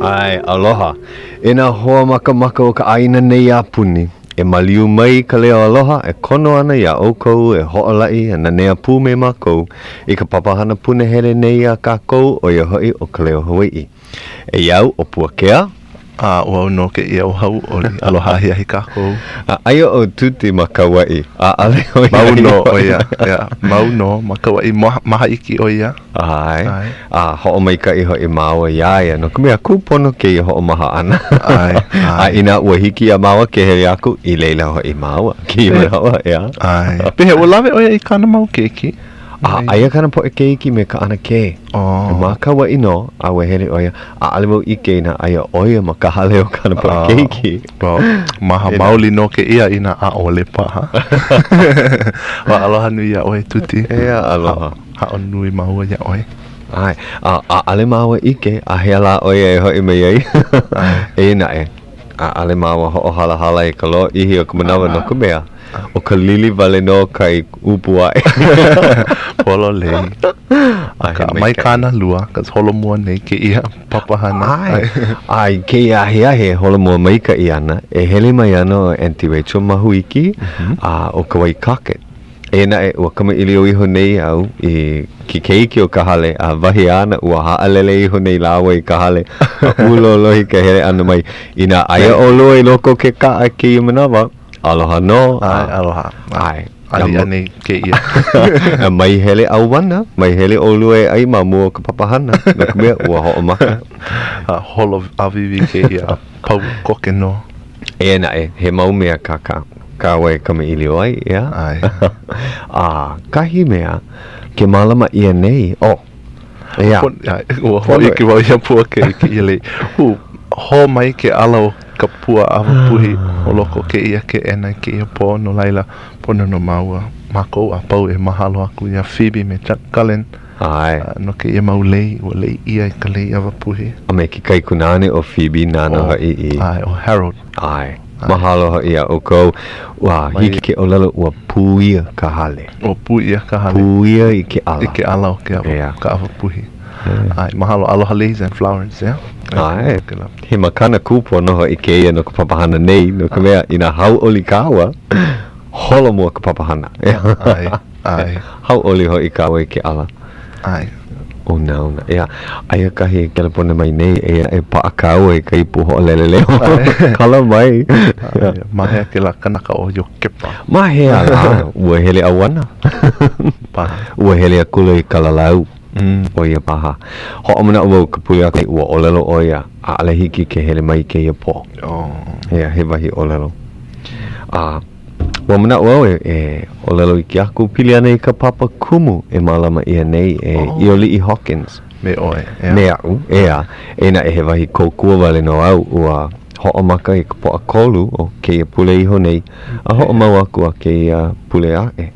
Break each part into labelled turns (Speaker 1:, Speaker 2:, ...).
Speaker 1: ʻAe, aloha. E nā hoa makamaka o ka ʻāina nei a puni, e maliu mai ka leo aloha e kono ana iā ʻoukou e hoʻolaʻi a nanea pū me mākou i ka papahana punahele nei a kākou, ʻo ia hoʻi ʻo Ka Leo Hawaiʻi. Eia au ʻo Puakea.
Speaker 2: A ʻo au nō kēia ʻo Hauʻoli. Aloha ahiahi kākou.
Speaker 1: A aia ʻo Tuti ma Kauaʻi. ʻAʻole
Speaker 2: ʻo ia. Mau nō ʻo ia. Yeah. Mau nō ma Kauaʻi. Maha iki ʻo ia.
Speaker 1: ʻAe. A hoʻomaikaʻi hoʻi māua iā ia no ka mea kūpono kēia hoʻomaha ʻana.
Speaker 2: ʻAe. ʻAe.
Speaker 1: A inā ua hiki iā māua ke hele aku, i laila hoʻi māua kēia manawa, ʻeā?
Speaker 2: ʻAe. Pehea, ua lawe ʻo ia i kāna mau keiki?
Speaker 1: A aia kāna poʻe keiki me ka ʻanakē.
Speaker 2: Oh.
Speaker 1: Ma Kauaʻi nō, a ua hele ʻo ia. ʻAʻole wau ʻike inā aia ʻo ia ma ka hale o kāna poʻe
Speaker 2: oh.
Speaker 1: keiki.
Speaker 2: Well, maha maoli nō kēia inā ʻaʻole paha. Well, aloha nui iā ʻoe, Tuti.
Speaker 1: ʻEā, aloha.
Speaker 2: Haʻo nui māua iā ʻoe.
Speaker 1: ʻAe, a ʻaʻole māua ʻike a hea lā ʻo ia e hoʻi mai ai. Eia naʻe, ʻaʻole māua hoʻohalahala i ka lōʻihi o ka manawa no ka mea, ʻO ka lili wale nō kai ʻupu aʻe.
Speaker 2: Pololei. Akā, mai kānalua, cause holomua nei kēia papahana.
Speaker 1: ʻAe. A i kēia ahiahi e holomua maikaʻi ana, e hele mai ana ʻo Aunty Rachel Mahuiki a ʻo Kawai Cockett. Eia naʻe, ua kamaʻilio iho nei au i ke keiki o ka hale, a wahi āna, ua haʻalele iho nei lāua i ka hale, a ʻūlōlohi ka hele ʻana mai. Inā aia ʻolua i loko o ke kaʻa i kēia manawa, Aloha nō.
Speaker 2: ʻAe, aloha.
Speaker 1: ʻAe.
Speaker 2: ʻAliʻa nei kēia.
Speaker 1: Mai hele ʻauana, mai hele ʻolua e ʻai ma mua o ka papahana, no ka mea, ua hoʻomaka.
Speaker 2: A holo ʻāwīwī kēia a pau koke nō.
Speaker 1: Eia naʻe, he mau mea kā kā kāua e kamaʻilio ai, ʻeā?
Speaker 2: ʻAe.
Speaker 1: A kahi mea ke mālama ʻia nei, oh, ʻeā.
Speaker 2: Ua hōʻike wau iā Puakea i kēia lei. Hū, hō mai ke ʻala o ka pua ʻawapuhi o loko o kēia keʻena i kēia pō, no laila, pono nō māua, mākou a pau e mahalo aku iā Phoebe me Chuck Cullen
Speaker 1: ʻAe.
Speaker 2: no kēia mau lei, ua lei ʻia i ka lei ʻawapuhi.
Speaker 1: A me ke kaikunāne o Phoebe nāna hoʻi i.
Speaker 2: ʻAe, ʻo Harold.
Speaker 1: ʻAe. Mahalo hoʻi iā ʻoukou. Ua hiki ke ʻōlelo ua puīa ka hale.
Speaker 2: Ua puīa ka hale.
Speaker 1: Puīa i ke ʻala.
Speaker 2: I ke ʻala o ke awa, ka ʻawapuhi. ʻAe, mahalo. Aloha leis and flowers, yeah.
Speaker 1: ʻAe. He makana kūpono hoʻi kēia no ka papahana nei, no ka mea, inā hauʻoli kāua, holomua ka papahana.
Speaker 2: ʻAe, ʻae.
Speaker 1: Hauʻoli hoʻi kāua i ke ʻala.
Speaker 2: ʻAe.
Speaker 1: Unauna. ʻEā, aia kahi e kelepona mai nei, eia e paʻa kāua i ka ipu hoʻolele leo. Kala mai.
Speaker 2: ʻAe, ma hea kēlā kanaka ʻo Iokepa?
Speaker 1: Ma hea lā? Ua hele ʻauana.
Speaker 2: Paha.
Speaker 1: Ua hele akula i Kalalau. ʻO ia paha. Hoʻomanaʻo wau i ka pule aku nei, ua ʻōlelo ʻo ia, ʻaʻole hiki ke hele mai kēia pō.
Speaker 2: Oh.
Speaker 1: ʻEā, he wahi ʻōlelo. A Ua manaʻo au e, e ʻōlelo iki aku pili ana i ka papa kumu e mālama ʻia nei e
Speaker 2: Oh.
Speaker 1: ʻIoliʻi Hawkins.
Speaker 2: Me ʻoe, ʻeā.
Speaker 1: Me aʻu, ʻeā. Eia naʻe he wahi kōkua wale nō au, ua hoʻomaka i ka Pōʻakolu o kēia pule iho nei, a hoʻomau aku a kēia pule aʻe.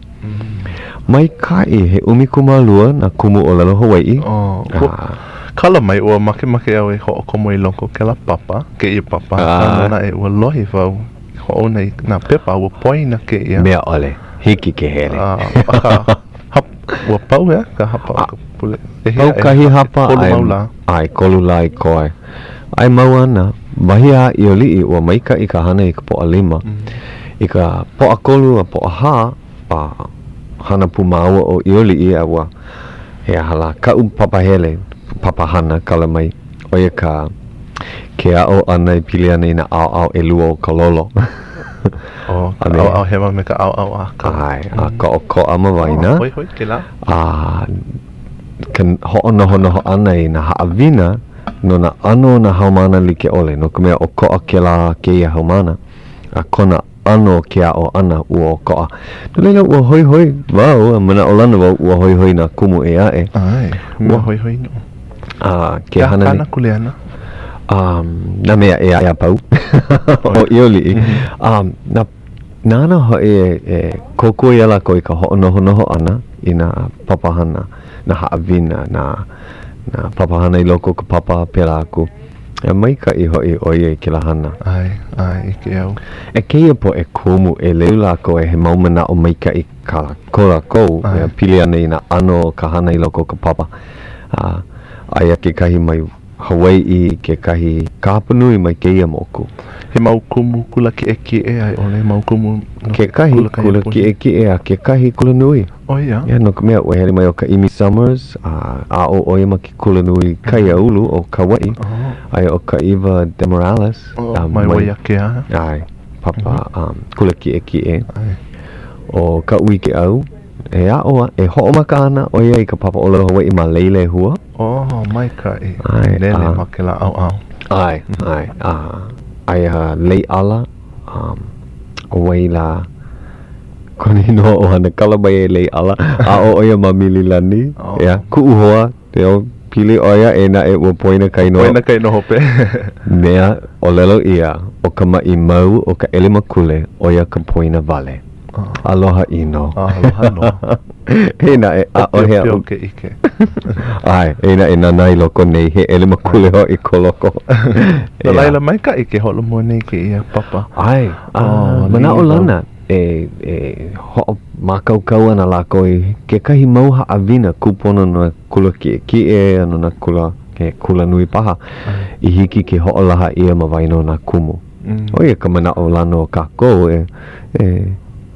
Speaker 1: Maikaʻi, he 12 nā kumu ʻōlelo Hawaiʻi.
Speaker 2: Oh, ua kala mai, ua makemake au e hoʻokomo i loko o kēlā papa, kēia papa, akā nō naʻe ua lohi wau. Hoʻouna i nā pepa, ua poina kēia.
Speaker 1: Mea ʻole, hiki ke hele.
Speaker 2: Akā, hap, ua pau ʻeā ka hapa o ka pule.
Speaker 1: Pau kahi hapa,
Speaker 2: ʻekolu mau lā.
Speaker 1: ʻAe, ʻekolu lā i koe. A e mau ana, wahi a ʻIoliʻi, ua maikaʻi ka hana i ka Pōʻalima. I ka Pōʻakolu a Pōʻahā, a hana pū māua ʻo ʻIoliʻi a ua, he aha lā, kaʻu papahele, papahana, kala mai, ʻo ia ka ke aʻo ʻana e pili ana i nā ʻaoʻao ʻelua o ka lolo.
Speaker 2: ʻO ka ʻaoʻao hema me ka ʻaoʻao ʻākau.
Speaker 1: ʻAe, a ka ʻokoʻa ma waena.
Speaker 2: Oh, hoihoi kēlā.
Speaker 1: A ka hoʻonohonoho ʻana i nā haʻawina no nā ʻano o nā haumāna like ʻole, no ka mea ʻokoʻa kēlā kēia haumāna, a kona ʻano o ke aʻo ʻana ua ʻokoʻa. No laila, ua hoihoi wau, a manaʻolana wau, ua hoihoi nā kumu ʻē aʻe.
Speaker 2: ʻAe, ua hoihoi nō.
Speaker 1: A ke hana nei.
Speaker 2: He aha kāna kuleana?
Speaker 1: Um, nā mea ʻē aʻe a pau. ʻO ʻIoliʻi. Um, na, nāna hoʻi e, e kōkua iā lākou i ka hoʻonohonoho ʻana i nā papahana, nā haʻawina, nā, nā papahana i loko o ka papa a pēlā aku. E maikaʻi hoʻi ʻo ia i kēlā hana.
Speaker 2: ʻAe, ʻae, ʻike au.
Speaker 1: E kēia poʻe kumu ʻeleu lākou e he mau manaʻo maikaʻi kā ko lākou e pili ana i nā ʻano o ka hana i loko o ka papa. A aia kekahi mai. Hawaiʻi, kekahi ka hapanui mai kēia moku.
Speaker 2: He mau kumu kula kiʻekiʻe a i ʻole mau kumu
Speaker 1: no kekahi kula kula kiʻekiʻe a kekahi kula nui.
Speaker 2: ʻO ia.
Speaker 1: Yeah, no ka mea, ua hele mai ʻo Kaʻimi Summers, a aʻo ʻo ia ma ke kulanui kaiāulu o Kauaʻi. Oh. Aia ʻo Kaʻiwa De Morales.
Speaker 2: Oh, mai Waiākea.
Speaker 1: ʻAe, papa um, kula kiʻekiʻe. ʻAe. ʻO Kaʻuikeʻau, E aʻo a e hoʻomaka ana ʻo ia i ka papa ʻōlelo Hawaiʻi ma Leilehua.
Speaker 2: Oh, maikaʻi. ʻAe, Nele ma kēlā ʻaoʻao.
Speaker 1: ʻAe, ʻae. A aia a Leiʻala, um, ʻo wai lā kona inoa ʻohana, kala mai e Leiʻala, aʻo ʻo ia ma Mililani. Oh. Yeah, kuʻu hoa, you know, pili ʻo ia eia naʻe ua poina ka inoa.
Speaker 2: Poina ka inoa hope.
Speaker 1: Mea, ʻōlelo ʻia, ʻo ka maʻi mau o ka ʻelemakule, ʻo ia ka poina wale. Aloha ʻino.
Speaker 2: Aloha nō.
Speaker 1: Eia naʻe, ʻaʻohe aʻu.
Speaker 2: ʻŌpiopio ke ʻike.
Speaker 1: ʻAe, eia naʻe nānā i loko nei, he ʻelemakule hoʻi ko loko.
Speaker 2: No laila, maikaʻi ke holomua nei kēia papa.
Speaker 1: ʻAe, a manaʻolana e e hoʻomākaukau ana lākou i kekahi mau haʻawina kūpono no nā kula kiʻekiʻe a no nā kula, he kula nui paha, i hiki ke hoʻolaha ʻia ma waena o nā kumu. ʻO ia ka manaʻolana o kākou e, e,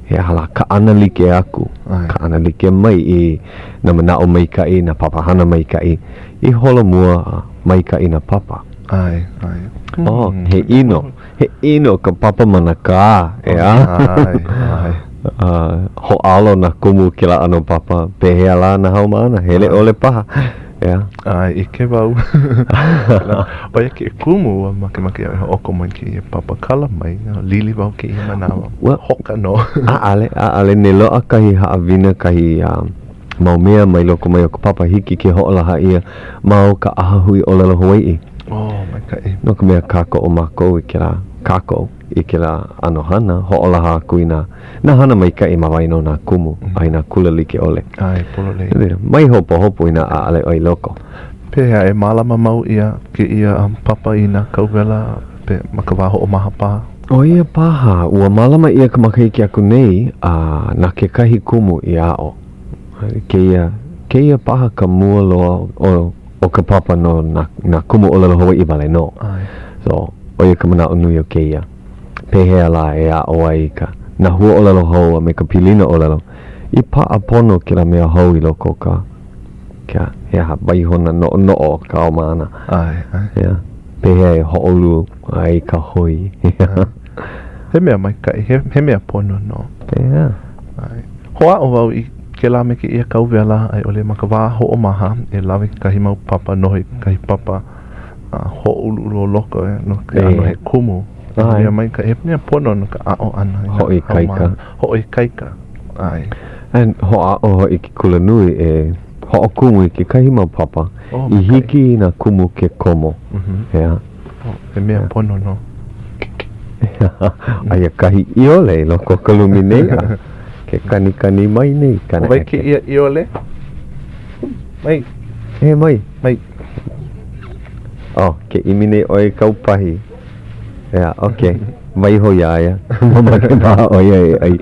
Speaker 1: he aha lā, kaʻana like aku, kaʻana like mai i nā manaʻo maikaʻi, nā papahana maikaʻi, i holomua a maikaʻi nā papa.
Speaker 2: ʻAe, ʻae.
Speaker 1: Oh, he ʻino, he ʻino ka papa manakā, ʻeā?
Speaker 2: ʻAe, ʻae.
Speaker 1: A hoʻālo nā kumu kēlā ʻano papa, pehea lā nā haumāna, hele ʻole paha. ʻEā.
Speaker 2: ʻAe, ʻike wau. ʻO ia ke kumu ua makemake au e hoʻokomo i kēia papa kala mai, lili wau kēia manawa.
Speaker 1: Ua
Speaker 2: hoka nō.
Speaker 1: ʻAʻole, ʻaʻole ne loaʻa kahi haʻawina, kahi mau mea mai loko mai o ka papa hiki ke hoʻolaha ʻia ma o ka ʻAhahui ʻŌlelo Hawaiʻi.
Speaker 2: Oh, maikaʻi.
Speaker 1: No ka mea, kākoʻo mākou i kēlā, kākoʻo i kēlā ʻano hana, hoʻolaha aku i nā, nā hana maikaʻi ma waena o nā kumu a i nā kula like ʻole.
Speaker 2: ʻAe, pololei.
Speaker 1: Mai hopohopo inā ʻaʻole ʻoe i loko.
Speaker 2: Pehea e mālama mau ʻia kēia papa i nā kauwela pe, ma ka wā hoʻomaha paha?
Speaker 1: ʻO ia paha, ua mālama ʻia ka makahiki aku nei a na kekahi kumu i aʻo. Kēia, kēia paha ka mua loa o, o ka papa no nā, nā kumu ʻōlelo Hawaiʻi wale nō.
Speaker 2: ʻAe.
Speaker 1: So, ʻo ia ka manaʻo nui o kēia. Pehea lā e aʻo ai i ka, nā huaʻōlelo hou a me ka pilina ʻōlelo i paʻa pono kēlā mea hou i loko o ka, ka, he aha, waihona noʻonoʻo o ka haumāna.
Speaker 2: ʻAe, ʻae.
Speaker 1: Yeah. Pehea e hoʻoulu ai ka hoi.
Speaker 2: Yeah. He mea maikaʻi, he, he mea pono nō.
Speaker 1: Yeah.
Speaker 2: ʻAe. Hoʻāʻo wau i kēlā me kēia kauwela a i ʻole ma ka wā hoʻomaha e lawe kekahi mau papa noho i kekahi papa a hōʻuluʻulu o loko e no ke ʻano he kumu. He mea maikaʻi, he mea pono no ka aʻo ʻana i nā
Speaker 1: Hoʻoikaika.
Speaker 2: Hoʻoikaika. ʻAe.
Speaker 1: And hoʻāʻo hoʻi ke kulanui e hoʻokumu i kekahi mau papa i hiki i nā kumu ke komo. ʻEā.
Speaker 2: He mea pono nō.
Speaker 1: Aia kahi ʻiole i loko o ka lumi nei a ke kanikani mai nei
Speaker 2: kana ʻO wai kēia ʻiole? Mai.
Speaker 1: E mai.
Speaker 2: Mai.
Speaker 1: Oh, ke ʻimi nei ʻoe i kāu pahi. ʻEā, okay. Waiho iā ia. Mamake paha ʻo ia e ʻai.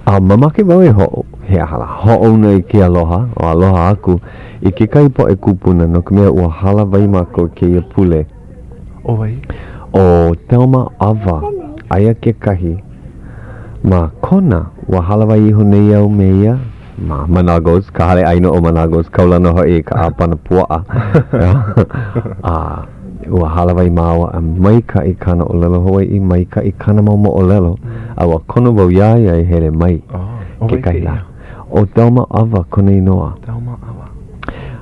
Speaker 1: A mamake wau e hoʻo, he aha lā, hoʻouna i ke aloha, o aloha aku, i kekahi poʻe kūpuna no ka mea ua hālāwai mākou i kēia pule.
Speaker 2: ʻO wai?
Speaker 1: ʻO Thelma Awa. Aia kekahi ma Kona. Ua hālāwai iho nei au me ia ma Manago's, ka hale ʻaina ʻo Manago's, kaulana hoʻi i ka ʻāpana puaʻa. A ua hālāwai māua a maikaʻi kāna ʻōlelo Hawaiʻi, maikaʻi kāna mau moʻolelo, a ua kono wau iā ia e hele mai kekahi lā. ʻO Thelma Awa kona inoa.
Speaker 2: Thelma Awa.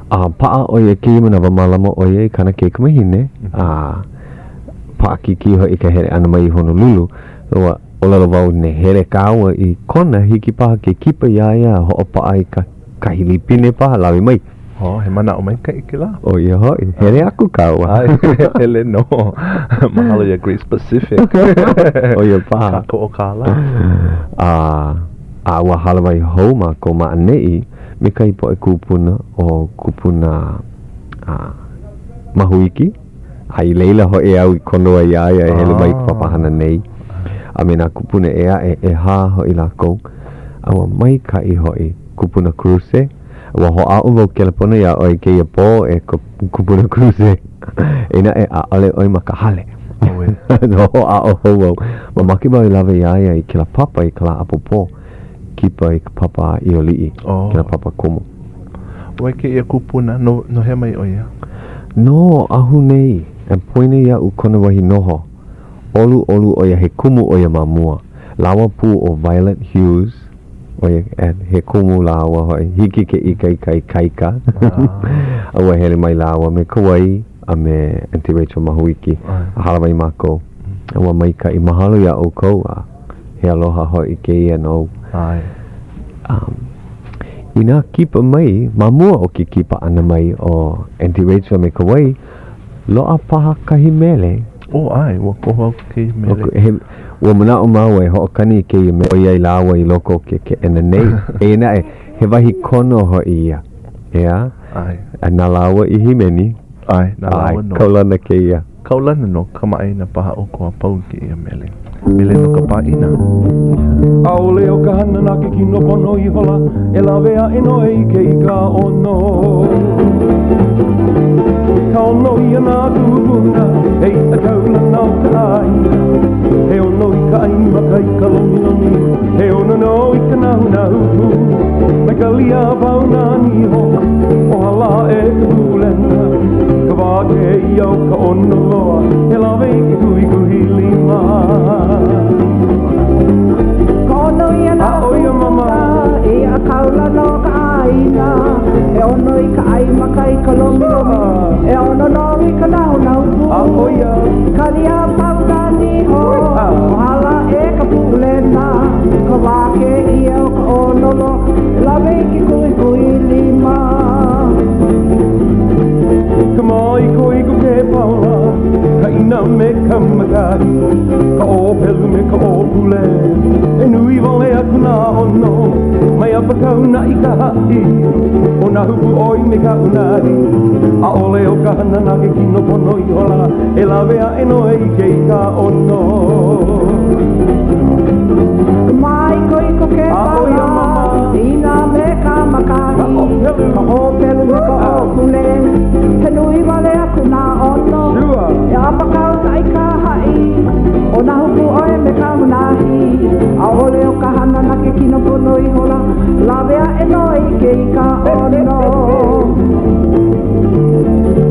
Speaker 1: A paʻa ʻo ia kēia manawa, mālama ʻo ia i kāna kaikamahine, a paʻakikī hoʻi ka hele ʻana mai i Honolulu. Ua ʻōlelo wau, ne hele kāua i Kona, hiki paha ke kipa iā ia a hoʻopaʻa i ka kahi lipine paha, lawe mai.
Speaker 2: Oh, he manaʻo maikaʻi kēlā.
Speaker 1: ʻO ia hoʻi, hele aku kāua.
Speaker 2: ʻAe, hele nō. Mahalo iā Grace Pacific.
Speaker 1: ʻO ia paha.
Speaker 2: Kākoʻo kālā.
Speaker 1: A, a ua hālāwai hou mākou ma ʻaneʻi me kahi poʻe kūpuna ʻo kupuna a, Mahuiki. A i laila hoʻi au i kono ai iā ia e hele mai i ka papahana nei. A me nā kūpuna ʻē aʻe, ʻehā hoʻi lākou. A ua maikaʻi hoʻi kupuna Kruse. Ua hoʻāʻo wau kelepona iā ʻoe i kēia pō e ka kupuna Kruse. Eia naʻe, ʻaʻole ʻoe ma ka hale. No, hoʻāʻo hou au. Mamake wau e lawe iā ia i kēlā papa i ka lā ʻapōpō. Kipa i ka papa a ʻIoliʻi, oh. kēlā papa komo.
Speaker 2: ʻO wai kēia kupuna? No, no hea mai ʻo ia?
Speaker 1: No Oʻahu nei. E poina iaʻu kona wahi noho. ʻOluʻolu ʻo ia, he kumu ʻo ia ma mua. Lāua pū ʻo Violet Hughes, ʻo ia, he kumu lāua hoʻi. Hiki ke ʻike i ka ikaika. Ah. A ua hele mai lāua me Kawai a me Aunty Rachel Mahuiki. A hālāwai mākou. A ua maikaʻi. Mahalo iā ʻoukou a he aloha hoʻi kēia nou.
Speaker 2: ʻAe.
Speaker 1: Um, inā kipa mai, ma mua o ke kipa ʻana mai o Aunty Rachel me Kawai, loaʻa paha kahi mele.
Speaker 2: Oh, ʻae, ua koho au kēia mele.
Speaker 1: He, ua manaʻo māua e hoʻokani i kēia mele ʻoiai lāua i loko o ke keʻena nei. Eia naʻe, he wahi kono hoʻi ia. ʻEā?
Speaker 2: ʻAe.
Speaker 1: A na lāua i hīmeni.
Speaker 2: ʻAe, na lāua nō.
Speaker 1: Kaulana kēia.
Speaker 2: Kaulana nō, kamaʻāina paha ʻoukou a pau i kēia mele. Mele no ka pāʻina.
Speaker 3: ʻAʻole ʻo ka hana na ke kino pono ihola e lawe aʻe nō i ke i ka ʻono. Ka ʻono ia nā kūpuna, he iʻa kaulana o ka ʻāina. He ʻono i ka ʻai maka i ka lomilomi, he ʻono nō i ka nahunahu pū. Mai kali a pau nā niho, o hala aʻe ka Puʻulena. Ka wā kēia o ka ʻono loa, e lawe i ke kuhikuhi lima.
Speaker 4: Ka ʻono ia nā
Speaker 3: A ʻo ia mama.
Speaker 4: He iʻa kaulana o ka ʻāina, he ʻono i ka ʻai maka i ka lomilomi, he ʻono nō i ka nahunahu pū.
Speaker 3: A ʻo ia.
Speaker 4: Kali a pau nā niho, o hala aʻe ka Puʻulena, ka wā kēia o ka ʻono loa, e lawe i ke kuhikuhi lima.
Speaker 3: Ka māikoiko ke paola, ka ʻina me ka makahi, ka ʻōpelu me ka ʻōpule, e nui wale aku nā ʻono, mai ʻapakau naʻi ka haʻi, ʻo nā hupu ʻoi me ka unahi. ʻAʻole ʻo ka hana na ke kino pono ihola, e lawe aʻe nō e ʻike i ka ʻono.
Speaker 4: Ka māikoiko ke paola, ʻina me ka makahi, ka ʻōpelu me ka ʻōpule, he nui wale aku nā ʻono, e ʻapakau naʻi ka haʻi, ʻo nā hupu ʻoe me ka unahi, ʻaʻole ʻo ka hana na ke kino pono ihola, lawe aʻe nō e ʻike i ka ʻono.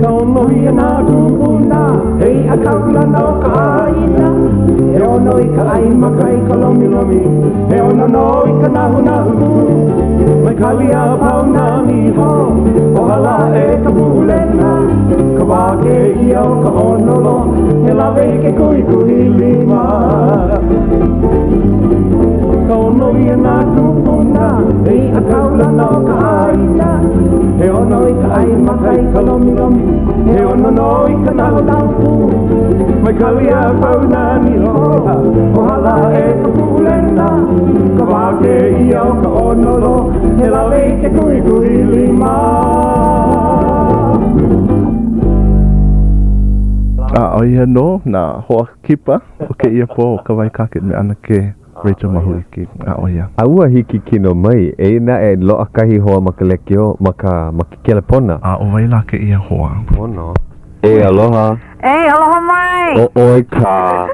Speaker 3: Ka ʻono ia nā kūpuna, he iʻa kaulana o ka ʻāina, he ʻono i ka ʻai maka i ka lomilomi, he ʻono nō i ka nahunahu pū. Mai kali a pau nā niho, o hala aʻe ka Puʻulena, ka wā kēia o ka ʻono loa, e lawe i ke kuhikuhi lima. Ka ʻono ia nā kūpuna, he iʻa kaulana o ka ʻāina, he ʻono i ka ʻai maka i ka lomilomi, he ʻono nō i ka nahunahu pū. Mai kali a pau nā niho, o hala aʻe ka Puʻulena, ka wā kēia o ka ʻono loa, e lawe i ke kuhikuhi lima.
Speaker 2: A ʻo ia nō nā hoa kipa o kēia pō ʻo Kawai Cockett me ʻAnakē Rachel Mahuiki. A ʻo ia.
Speaker 1: A ua hiki kino mai, eia naʻe loaʻa kahi hoa ma ka lekiō, ma ka, ma ke kelepona.
Speaker 2: A ʻo wai lā kēia hoa?
Speaker 1: Pono. E aloha.
Speaker 5: E aloha mai.
Speaker 1: ʻO ʻoe kā.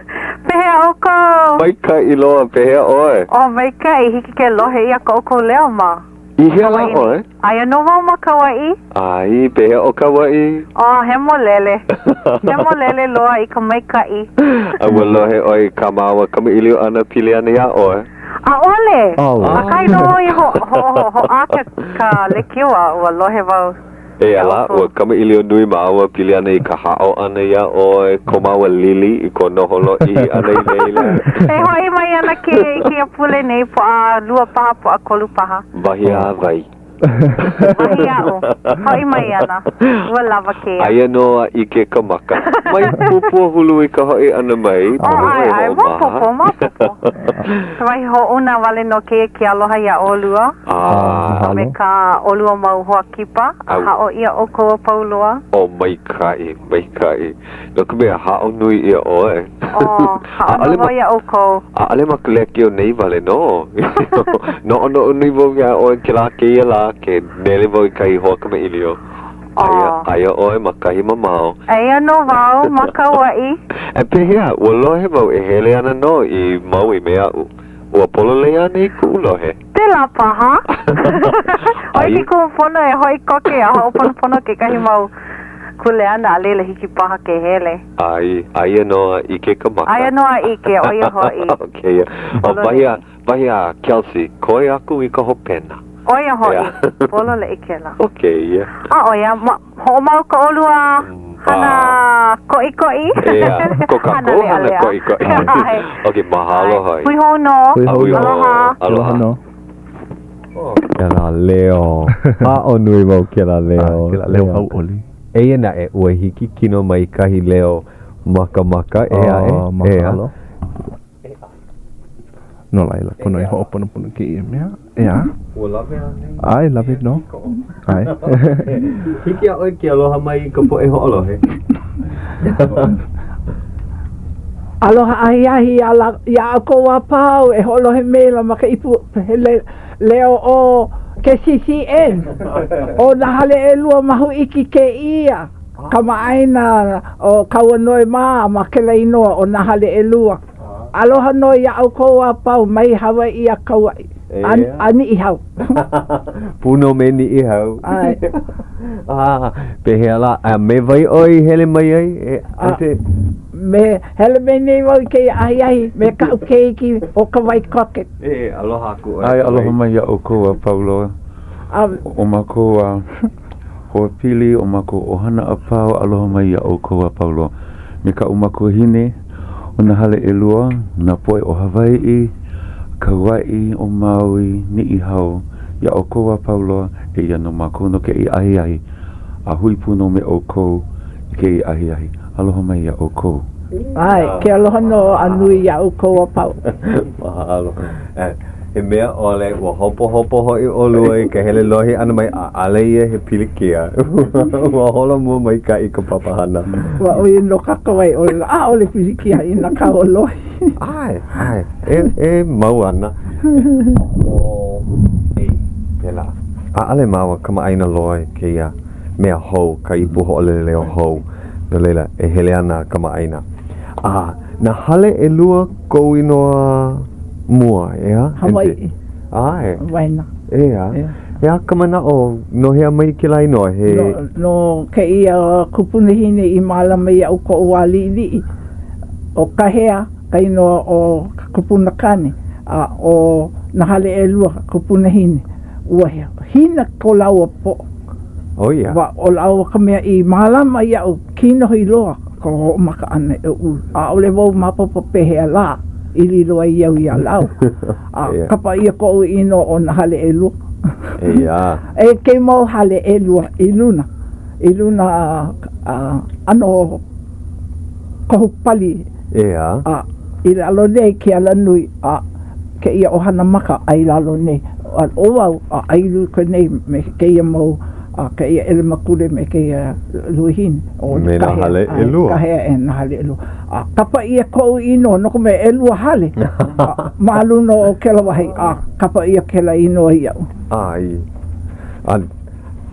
Speaker 5: Pehea ʻoukou?
Speaker 1: Maikaʻi loa, pehea ʻoe?
Speaker 5: ʻO maikaʻi, hiki ke lohe ʻia ko ʻoukou leo ma.
Speaker 1: I hea lā ʻoe?
Speaker 5: Aia nō wau ma Kauaʻi.
Speaker 1: ʻAe, pehea ʻo Kauaʻi?
Speaker 5: ʻO, hemolele. Hemolele loa i ka maikaʻi.
Speaker 1: A ua lohe ʻoe i kā māua kamaʻilio ʻana pili ana iā ʻoe?
Speaker 5: ʻAʻole. ʻAkahi nō i hoʻā ka lekiō a ua lohe wau.
Speaker 1: E ala, ua kamaʻilio nui māua pili ana i ka haʻo ʻana iā ʻoe, ko māua lili i ko noho lōʻihi ʻana i laila.
Speaker 5: E hoʻi mai ana kēia i kēia pule nei, Pōʻalua paha, Pōʻakolu paha.
Speaker 1: Wahi a wai.
Speaker 5: Wahi aʻu, hoʻi mai ana, ua lawa kēia.
Speaker 1: Aia nō a ʻike ka maka. Mai pupuahulu i ka hoʻi ʻana mai.
Speaker 5: Oh, ʻae, ʻae, maopopo, maopopo. He wahi hoʻouna wale nō kēia ke aloha iā ʻolua.
Speaker 1: A
Speaker 5: me kā ʻolua mau hoa kipa, a haʻo ʻia ʻoukou a pau loa.
Speaker 1: Oh, maikaʻi, maikaʻi. No ka mea, haʻo nui ʻia ʻoe.
Speaker 5: Oh, haʻo nō wau iā ʻoukou.
Speaker 1: ʻAʻole ma ka lekiō nei wale nō. Noʻonoʻo nui wau iā ʻoe kēlā kēia lā ke nele wau i kahi hoa kamaʻilio. Aia, aia ʻoe ma kahi mamao.
Speaker 5: Aia nō wau ma Kauaʻi.
Speaker 1: E pehea, ua lohe wau e hele ana nō i Maui me aʻu. Ua pololei anei kuʻu lohe?
Speaker 5: Pēlā paha. ʻO ia ke kumu pono e hoʻi koke a hoʻoponopono kekahi mau kuleana a laila hiki paha ke hele.
Speaker 1: ʻAe, aia nō a ʻike ka maka.
Speaker 5: Aia nō a ʻike, ʻo ia hoʻi.
Speaker 1: Okay. ʻO wahi a, wahi a Kelsey, koe aku i ka hopena.
Speaker 5: ʻO ia hoʻi, pololei kēlā.
Speaker 1: Okay.
Speaker 5: A ʻo ia, ma, hoʻomau ko ʻolua hana koʻikoʻi.
Speaker 1: ʻEā, ko kākou hana koʻikoʻi. Okay, mahalo hoʻi.
Speaker 5: Hui hou nō.
Speaker 2: Hui hou nō.
Speaker 5: Aloha.
Speaker 2: Aloha nō.
Speaker 1: Kēlā leo. Aʻo nui wau kēlā leo.
Speaker 2: Kēlā leo hauʻoli.
Speaker 1: Eia naʻe, ua hiki kino mai kahi leo makamaka, ʻē aʻe.
Speaker 2: Oh, mahalo. No laila, pono e hoʻoponopono kēia mea. ʻEā.
Speaker 1: Ua lawe anei?
Speaker 2: ʻAe, lawe nō. ʻAe.
Speaker 1: Hiki iā ʻoe ke aloha mai i ka poʻe hoʻolohe.
Speaker 4: Aloha ahiahi iā la, iā ʻoukou a pau e hoʻolohe maila ma ka ipu hele leo o KCCN. ʻO nā hale ʻelua Mahuiki kēia, kamaʻāina ʻo Kauanoe mā ma kēlā inoa ʻo Nā Hale ʻElua. Aloha nō iā ʻoukou a pau mai Hawaiʻi a Kauaʻi a, a Niʻihau.
Speaker 1: Pū nō me Niʻihau.
Speaker 4: ʻAe.
Speaker 1: Ah, pehea lā, a me wai ʻoe i hele mai ai, e Aunty?
Speaker 4: Me, hele mai nei wau i kēia ahiahi me kaʻu keiki ʻo Kawai Crockett.
Speaker 1: E, aloha aku ʻoe.
Speaker 6: ʻAe, aloha mai iā ʻoukou a pau loa.
Speaker 4: A,
Speaker 6: ʻO mākou a hoapili, ʻo mākou ʻohana a pau, aloha mai iā ʻoukou a pau loa. Me kaʻu makuahine, ʻo nā hale ʻelua, nā poʻe o Hawaiʻi, Kauaʻi, ʻo Maui, Niʻihau, iā ʻoukou a pau loa, eia nō mākou no kēia ahiahi, a hui pū nō me ʻoukou i kēia ahiahi. Aloha mai iā ʻoukou.
Speaker 4: ʻAe, ke aloha nō a nui iā ʻoukou a pau.
Speaker 1: Mahalo. He mea ʻole, ua hopohopo hoʻi ʻolua i ka hele lohe ʻana mai, ʻaʻole ia he pilikia. Ua holomua maikaʻi ka papahana.
Speaker 4: Ua ʻo ia nō kā Kawai ʻōlelo, ʻaʻole pilikia i nā kaua lohe.
Speaker 1: ʻAe, ʻae, e, e mau ana. ʻO, e, pēlā. ʻAʻole māua kamaʻāina loa i kēia mea hou, ka ipu hoʻoleleleo hou. No laila, e hele ana a kamaʻāina. A, nā hale ʻelua kou inoa mua, ʻeā?
Speaker 4: Hawaiʻi.
Speaker 1: ʻAe.
Speaker 4: Waena.
Speaker 1: ʻEā. He aha ka manaʻo, no hea mai kēlā inoa? He.
Speaker 4: No, no kēia kupunahine i mālama iaʻu koʻu wā liʻiliʻi. ʻO Kahea ka inoa o ka kupunakāne, a ʻo Nahaleʻelua ka kupunahine. Ua hina ko lāua poʻo.
Speaker 1: ʻO ia.
Speaker 4: Ua ʻo lāua ka mea i mālama iaʻu kinohi loa ka hoʻomaka ʻana e ulu. ʻAʻole wau maopopo pehea lā i lilo ai au iā lāua. A kapa ʻia koʻu inoa ʻo Nahaleʻelua.
Speaker 1: ʻEā.
Speaker 4: E kēia mau hale ʻelua i luna, i luna ʻano kohu pali.
Speaker 1: ʻEā.
Speaker 4: A i lalo nei ke alanui a kēia ʻohana maka a i lalo nei. A ʻo wau a ʻai uka nei me kēia mau a kēia ʻelemakule me kēia luahine.
Speaker 1: ʻO Me nā hale ʻelua.
Speaker 4: Kahea e nā hale ʻelua. A kapa ʻia koʻu inoa no ka mea ʻelua hale ma luna o kēlā wahi a kapa ʻia kēlā inoa iaʻu.
Speaker 1: ʻAe. A,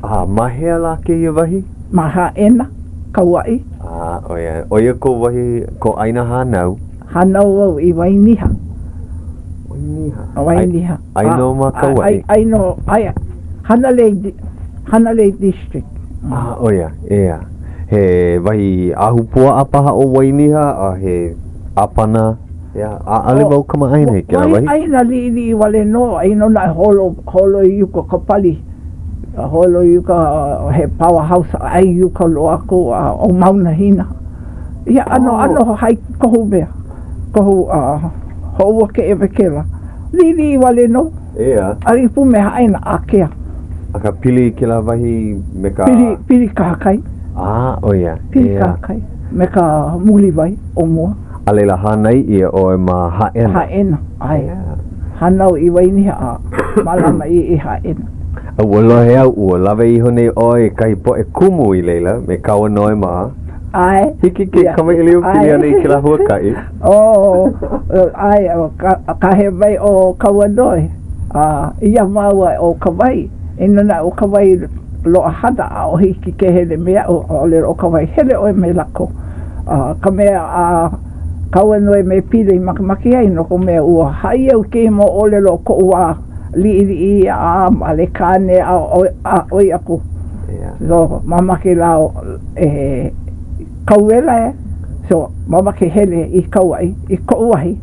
Speaker 1: a ma hea lā kēia wahi?
Speaker 4: Ma Hāʻena, Kauaʻi.
Speaker 1: A, ʻo ia, ʻo ia kou wahi, kou ʻāina hānau.
Speaker 4: Hānau au i Wainiha.
Speaker 1: Wainiha.
Speaker 4: Wainiha.
Speaker 1: Ai nō ma Kauaʻi.
Speaker 4: Ai, ai nō, ai, Hanalei, Hanalei District.
Speaker 1: Ah, ʻo ia, ʻeā. He wahi ahupuaʻa paha ʻo Wainiha a he ʻāpana, ʻeā, ʻaʻole wau kamaʻāina i kēlā wahi.
Speaker 4: Wahi ʻāina liʻiliʻi wale nō, eia nō naʻe holo, holo i uka ka pali, holo i uka he power house, ʻai i uka loa aku a ʻo Mauna Hina. Ia ʻano, ʻano hai kohu mea, kohu hoʻouakeʻe me kēlā. Liʻiliʻi wale nō.
Speaker 1: ʻEā.
Speaker 4: A i pū me Hāʻena ākea.
Speaker 1: Akā pili kēlā wahi me ka.
Speaker 4: Pili, pili kahakai.
Speaker 1: Ah, ʻo ia.
Speaker 4: Pili kahakai me ka muliwai o mua.
Speaker 1: A laila hānai ʻia ʻoe ma Hāʻena.
Speaker 4: Hāʻena, ʻae. Hānau i Wainiha a mālama ʻia i Hāʻena.
Speaker 1: A ua lohe au, ua lawe iho nei ʻoe i kahi poʻe kumu i laila me Kauanoe mā.
Speaker 4: ʻAe.
Speaker 1: Hiki ke kamaʻilio pili ana i kēlā huakaʻi.
Speaker 4: Oh, ʻae, kāhea mai ʻo Kauanoe, a iā māua ʻo Kawai, inā naʻe ʻo Kawai. loa hana, ʻaʻohe hiki ke hele me aʻu, ʻōlelo ʻo Kawai, hele ʻoe me lākou. A ka mea a Kauanoe me Pila i makemake ai, no ka mea, ua haʻi au i kēia mau ʻōlelo o koʻu wā liʻiliʻi a male kāne a a ʻoi aku. So, mamake lā e kauwela e. So, mamake hele i Kauaʻi, i koʻu wahi,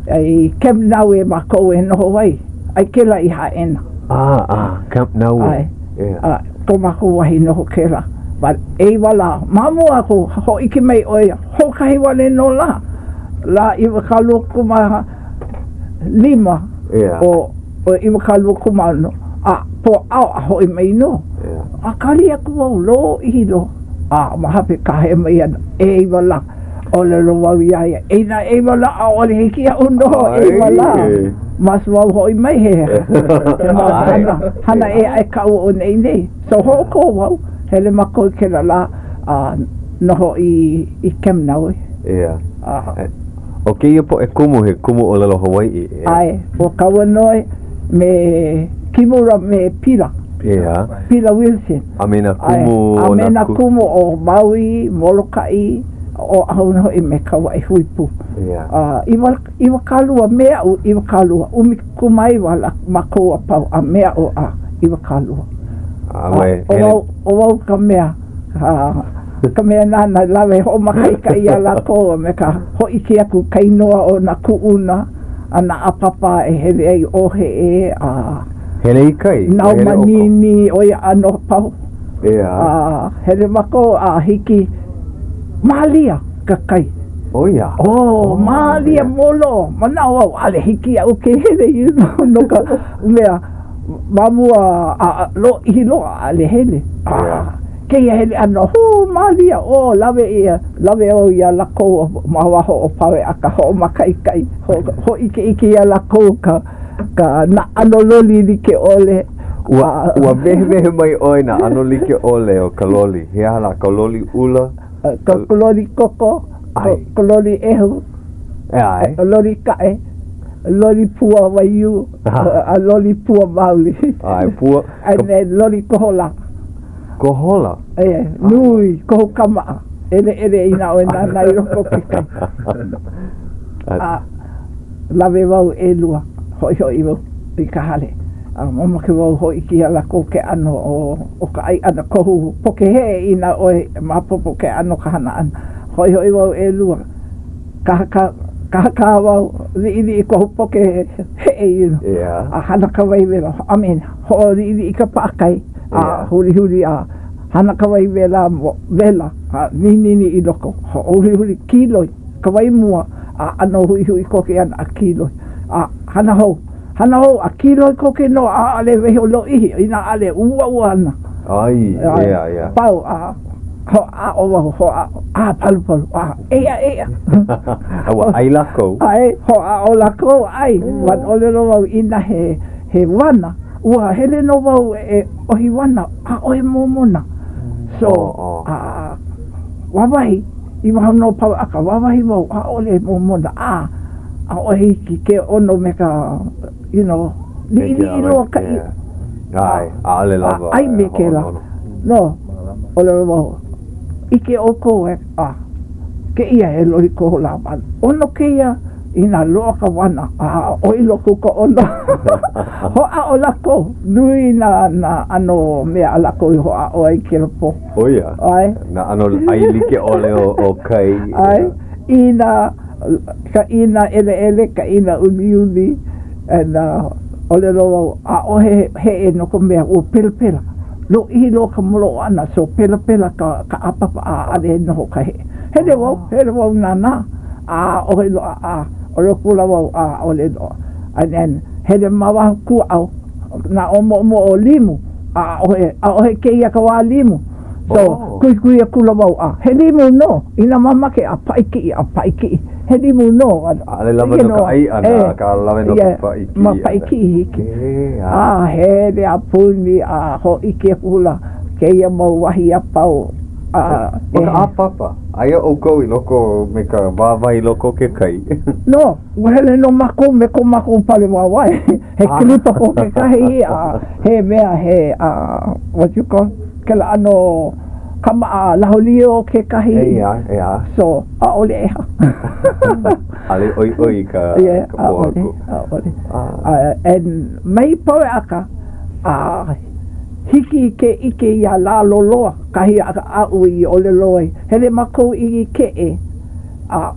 Speaker 4: i Camp Naue mākou e noho ai, ai kēlā i Hāʻena.
Speaker 1: Ah, ah, Camp Naue.
Speaker 4: ʻAe. Yeah. A, ko mākou wahi noho kēlā. But ʻeiwa lā, ma mua aku, hōʻike mai ʻo ia, hoʻokahi wale nō lā, lā 25
Speaker 1: yeah.
Speaker 4: o, o 26, a Pōʻao a hoʻi mai nō.
Speaker 1: Yeah.
Speaker 4: A kali aku wau, lōʻihi loa. A ma hope kāhea mai ana, ʻeiwa lā. ʻŌlelo wau iā ia, inā ʻeiwa lā, ʻaʻole hiki iaʻu noho ʻeiwa lā. Must wau hoʻi mai he, he mau hana, hana ʻē aʻe kaʻu o ʻoneʻi nei. So hoʻokō wau, hele mākou i kēlā lā a noho i, i Camp Naue.
Speaker 1: Yeah. A, ʻO kēia poʻe kumu, he kumu ʻōlelo Hawaiʻi, ʻeā?
Speaker 4: ʻAe, ʻo Kauanoe me Kimura me Pila.
Speaker 1: ʻEā.
Speaker 4: Pila Wilson.
Speaker 1: A me nā kumu
Speaker 4: o nā. A me nā kumu o Maui, Molokaʻi, Oʻahu nō hoʻi me Kauaʻi hui pū.
Speaker 1: ʻEā.
Speaker 4: A, 22 me aʻu, 20, 19 lā mākou a pau, a me aʻu a 20.
Speaker 1: A me,
Speaker 4: ʻo wau, ʻo wau ka mea, ka mea nāna i lawe hoʻomākaʻikaʻi iā lākou a me ka hōʻike aku ka inoa o nā kuʻuna a nā ʻāpapa e hele ai ʻo Heʻe a
Speaker 1: Hele i kai?
Speaker 4: Nao manini, ʻo ia ʻano a pau.
Speaker 1: ʻEā.
Speaker 4: A hele mākou a hiki mālia ka kai.
Speaker 1: ʻO ia?
Speaker 4: Oh, mālia molo. Manaʻo au, ʻaʻole hiki iaʻu ke hele you know, no ka mea, ma mua a lōʻihi loa, ʻaʻole hele. A kēia hele ʻana, hū, mālia, oh, lawe ʻia, lawe au iā lākou ma waho o Paweʻaka, hoʻomākaʻikaʻi, hōʻikeʻike iā lākou ka, ka nā ʻano loli like ʻole.
Speaker 1: Ua, ua wehewehe mai ʻoe nā ʻano like ʻole o ka loli. He aha lā, ka loli ʻula?
Speaker 4: Ka loli koko, ka loli ʻehu,
Speaker 1: ʻae.
Speaker 4: Ka loli kaʻe, loli pua waiū, a loli pua maoli.
Speaker 1: ʻAe, pua.
Speaker 4: And then loli kohola.
Speaker 1: Kohola?
Speaker 4: E, nui, kohu kamaʻa. ʻEleʻele inā ʻoe nānā i loko o ke kai. A lawe wau ʻelua, hoʻihoʻi wau i ka hale. A mamake wau hōʻike iā lākou ke ʻano o, o ka ʻai ʻana kohu poke heʻe inā ʻoe maopopo ke ʻano ka hana ʻana. Hoʻihoʻi wau ʻelua. Kahakā, kahakā wau, liʻiliʻi kohu poke heʻe, you know.
Speaker 1: Yeah.
Speaker 4: A hana ka wai wela, I mean, hoʻoliʻiliʻi ka paʻakai, a hulihuli a hana ka wai wela, wela, a ninini i loko, hoʻohulihuli, kīloi ka wai mua, a ʻano huʻihuʻi koke ana a kīloi, a hana hou, hana hou, a kīloi koke nō, ʻaʻole waiho lōʻihi, inā ʻaʻole, uaua ana.
Speaker 1: ʻAe, yeah, yeah.
Speaker 4: Pau, a hoʻāʻo wau, hoʻāʻo, a palupalu, a eia, eia.
Speaker 1: A ua ʻai lākou?
Speaker 4: ʻAe, hoʻāʻo lākou, ʻai, but ʻōlelo wau inā he, he wana, ua hele nō wau e ʻohi wana, ʻaʻohe momona. So, a wāwahi, i waho nō Paweʻaka, wāwahi wau, ʻaʻole momona, a ʻaʻohe hiki ke ʻono me ka, you know, liʻiliʻi loa ka ʻiʻo.
Speaker 1: ʻAe, ʻaʻole lawa.
Speaker 4: A ʻai me kēlā. No, ʻōlelo wau, ʻike ʻoukou e, a, kēia he loli koholā wale. ʻOno kēia inā loaʻa ka wana, a ʻoi loa aku ka ʻono. Hoʻāʻo lākou, nui nā, nā ʻano mea a lākou i hoʻāʻo ai kēlā pō.
Speaker 1: ʻO ia?
Speaker 4: ʻAe.
Speaker 1: Nā ʻano ʻai like ʻole o, o kai.
Speaker 4: ʻAe, ʻīna, ka ʻīna ʻeleʻele, ka ʻīna uliuli, and uh, ʻōlelo wau, ʻaʻohe heʻe no ka mea, ua pelapela. Lōʻihi loa ka moloʻo ʻana, so pelapela ka, ka ʻāpapa a ʻaʻole noho ka heʻe. Hele wau, hele wau nānā, a ʻaʻohe loaʻa, a ʻōlelo akula wau, a ʻaʻole loaʻa. And then, hele ma waho kuaʻau, nā ʻōmoʻomoʻo limu, a ʻaʻohe, ʻaʻohe kēia ka wā limu. So,
Speaker 1: Oh.
Speaker 4: kuhikuhi akula wau, a he limu nō, inā mamake a paʻi kiʻi, a paʻi kiʻi, he limu nō.
Speaker 1: ʻAʻole lawa no ka ʻai ʻana, akā lawe no ka paʻi kiʻi
Speaker 4: Ma paʻi kiʻi hiki.
Speaker 1: A
Speaker 4: hele a puni a hōʻike akula kēia mau wahi a pau.
Speaker 1: Ma ka ʻāpapa, aia ʻoukou i loko me ka wāwae i loko o ke kai.
Speaker 4: No, ua hele nō mākou me ko mākou pale wāwae. He kilipa ko kekahi, a he mea, he, what you call, kēlā ʻano kāmaʻa laholio kekahi.
Speaker 1: ʻEā, ʻeā.
Speaker 4: So, ʻaʻole ʻeha.
Speaker 1: ʻAʻole ʻoiʻoi ka,
Speaker 4: yeah,
Speaker 1: ka pōhaku.
Speaker 4: ʻAʻole, ʻaʻole. And mai Paweʻaka, a hiki ke ʻike iā Lāloloa, kahi aʻu i ʻōlelo ai, hele mākou i Keʻe, a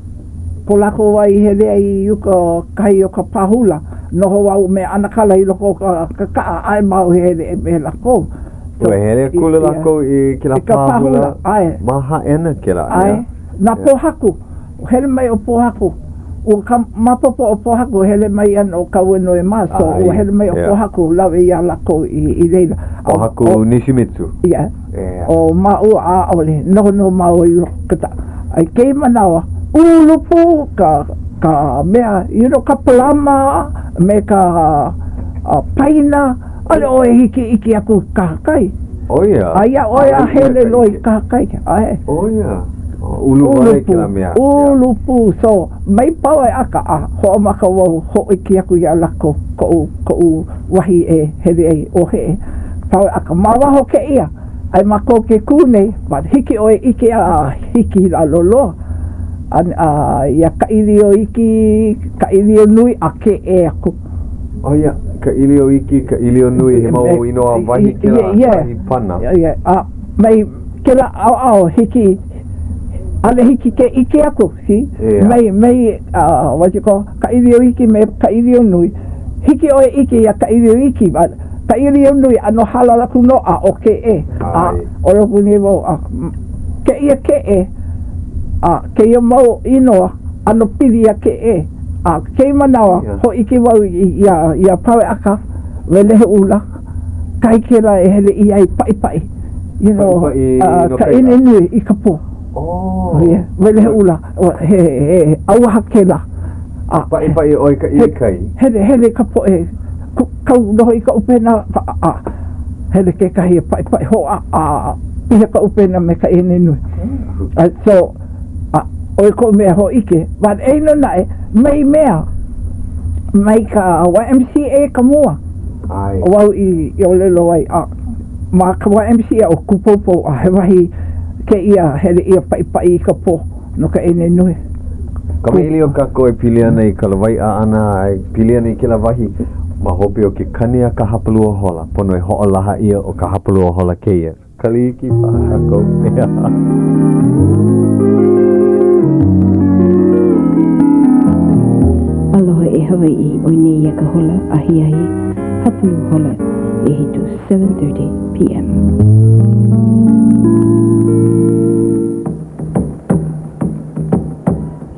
Speaker 4: ko lākou wā i hele ai i uka kahi o ka pāhula, noho au me ʻanakala i loko o ka kaʻa, ʻae māua e hele me lākou.
Speaker 1: Ua hele akula lākou i kēlā pāhula?
Speaker 4: ʻAe.
Speaker 1: Ma Hāʻena kēlā, ʻeā?
Speaker 4: ʻAe. Nā pōhaku. Hele mai ʻo Pōhaku. Ua ka maopopo ʻo Pōhaku hele mai ia no Kauanoe mā, so ua hele mai ʻo Pōhaku lawe iā lākou i laila.
Speaker 1: Pōhaku Nishimitsu.
Speaker 4: Yeah. ʻO māua ʻaʻole, noho nō māua i loko o ka A i kēia manawa, ulu pū ka, ka mea, you know, ka palama me ka paina, ʻaʻole ʻoe hiki ʻike aku i kahakai.
Speaker 1: ʻO ia.
Speaker 4: Aia ʻoe a hele loa i kahakai. ʻAe.
Speaker 1: ʻO ia. Ulu wale kēlā mea.
Speaker 4: Ulu pū. So, mai Paweʻaka a hoʻomaka wau hōʻike aku iā lākou koʻu, koʻu wahi e hele ai ʻo Heʻe. Paweʻaka. Ma waho kēia, aia mākou ke kū nei, but hiki ʻoe ʻike a hiki i lalo loa. A, a iā Kaʻilio iki, Kaʻilio nui a Keʻe aku.
Speaker 1: ʻO ia, ka ʻīlio iki, ka ʻīlio nui, he mau inoa wahi kēlā, wahi pana.
Speaker 4: Yeah, a mai kēlā ʻaoʻao hiki, ʻaʻole hiki ke ʻike aku, see? Mai, mai, uh, what you call, ka ʻīlio iki me ka ʻīlio nui. Hiki ʻoe ʻike iā ka ʻīlio iki, but ka ʻīlio nui ʻano hala aku nō a ʻo Keʻe. A ʻo loko nei wau, a kēia Keʻe, a kēia mau inoa, ʻano pili iā Keʻe. A kēia manawa, hōʻike wau iā, iā Paweʻaka, Welehuʻula, kahi kēlā e hele ʻia ai paʻipaʻi, you know,
Speaker 1: Paʻipaʻi no
Speaker 4: ka
Speaker 1: ka iʻa.
Speaker 4: ʻene nui i ka pō.
Speaker 1: Oh.
Speaker 4: Yeah, Welehuʻula, he, he ʻauwaha kēlā.
Speaker 1: A paʻipaʻi ʻoe i ka ʻilikai?
Speaker 4: Hele, hele ka poʻe, kau noho i ka ʻupena, a hele kekahi e paʻipaʻi hoʻā, a piha ka ʻupena me ka ʻene nui. Uh, so, A ʻo ia koʻu mea hōʻike, but eia nō naʻe, mai mea, mai ka YMCA ka mua.
Speaker 1: ʻAe.
Speaker 4: ʻO au i ʻōlelo ai, a ma ka YMCA ʻo Kūpoupou, a he wahi kēia hele ʻia paʻipaʻi i ka pō no ka ʻene nui.
Speaker 1: Kamaʻilio kākou e pili ana i ka lawaiʻa ʻana a e pili ana i kēlā wahi ma hope o ke kani a ka hapalua hola. Pono e hoʻolaha ʻia ʻo ka hapalua hola kēia. Kali iki paha kākou.
Speaker 7: Aloha e Hawaiʻi, ʻoi nei ia ka hola ahiahi hapalua hola ʻehiku, 7:30 PM.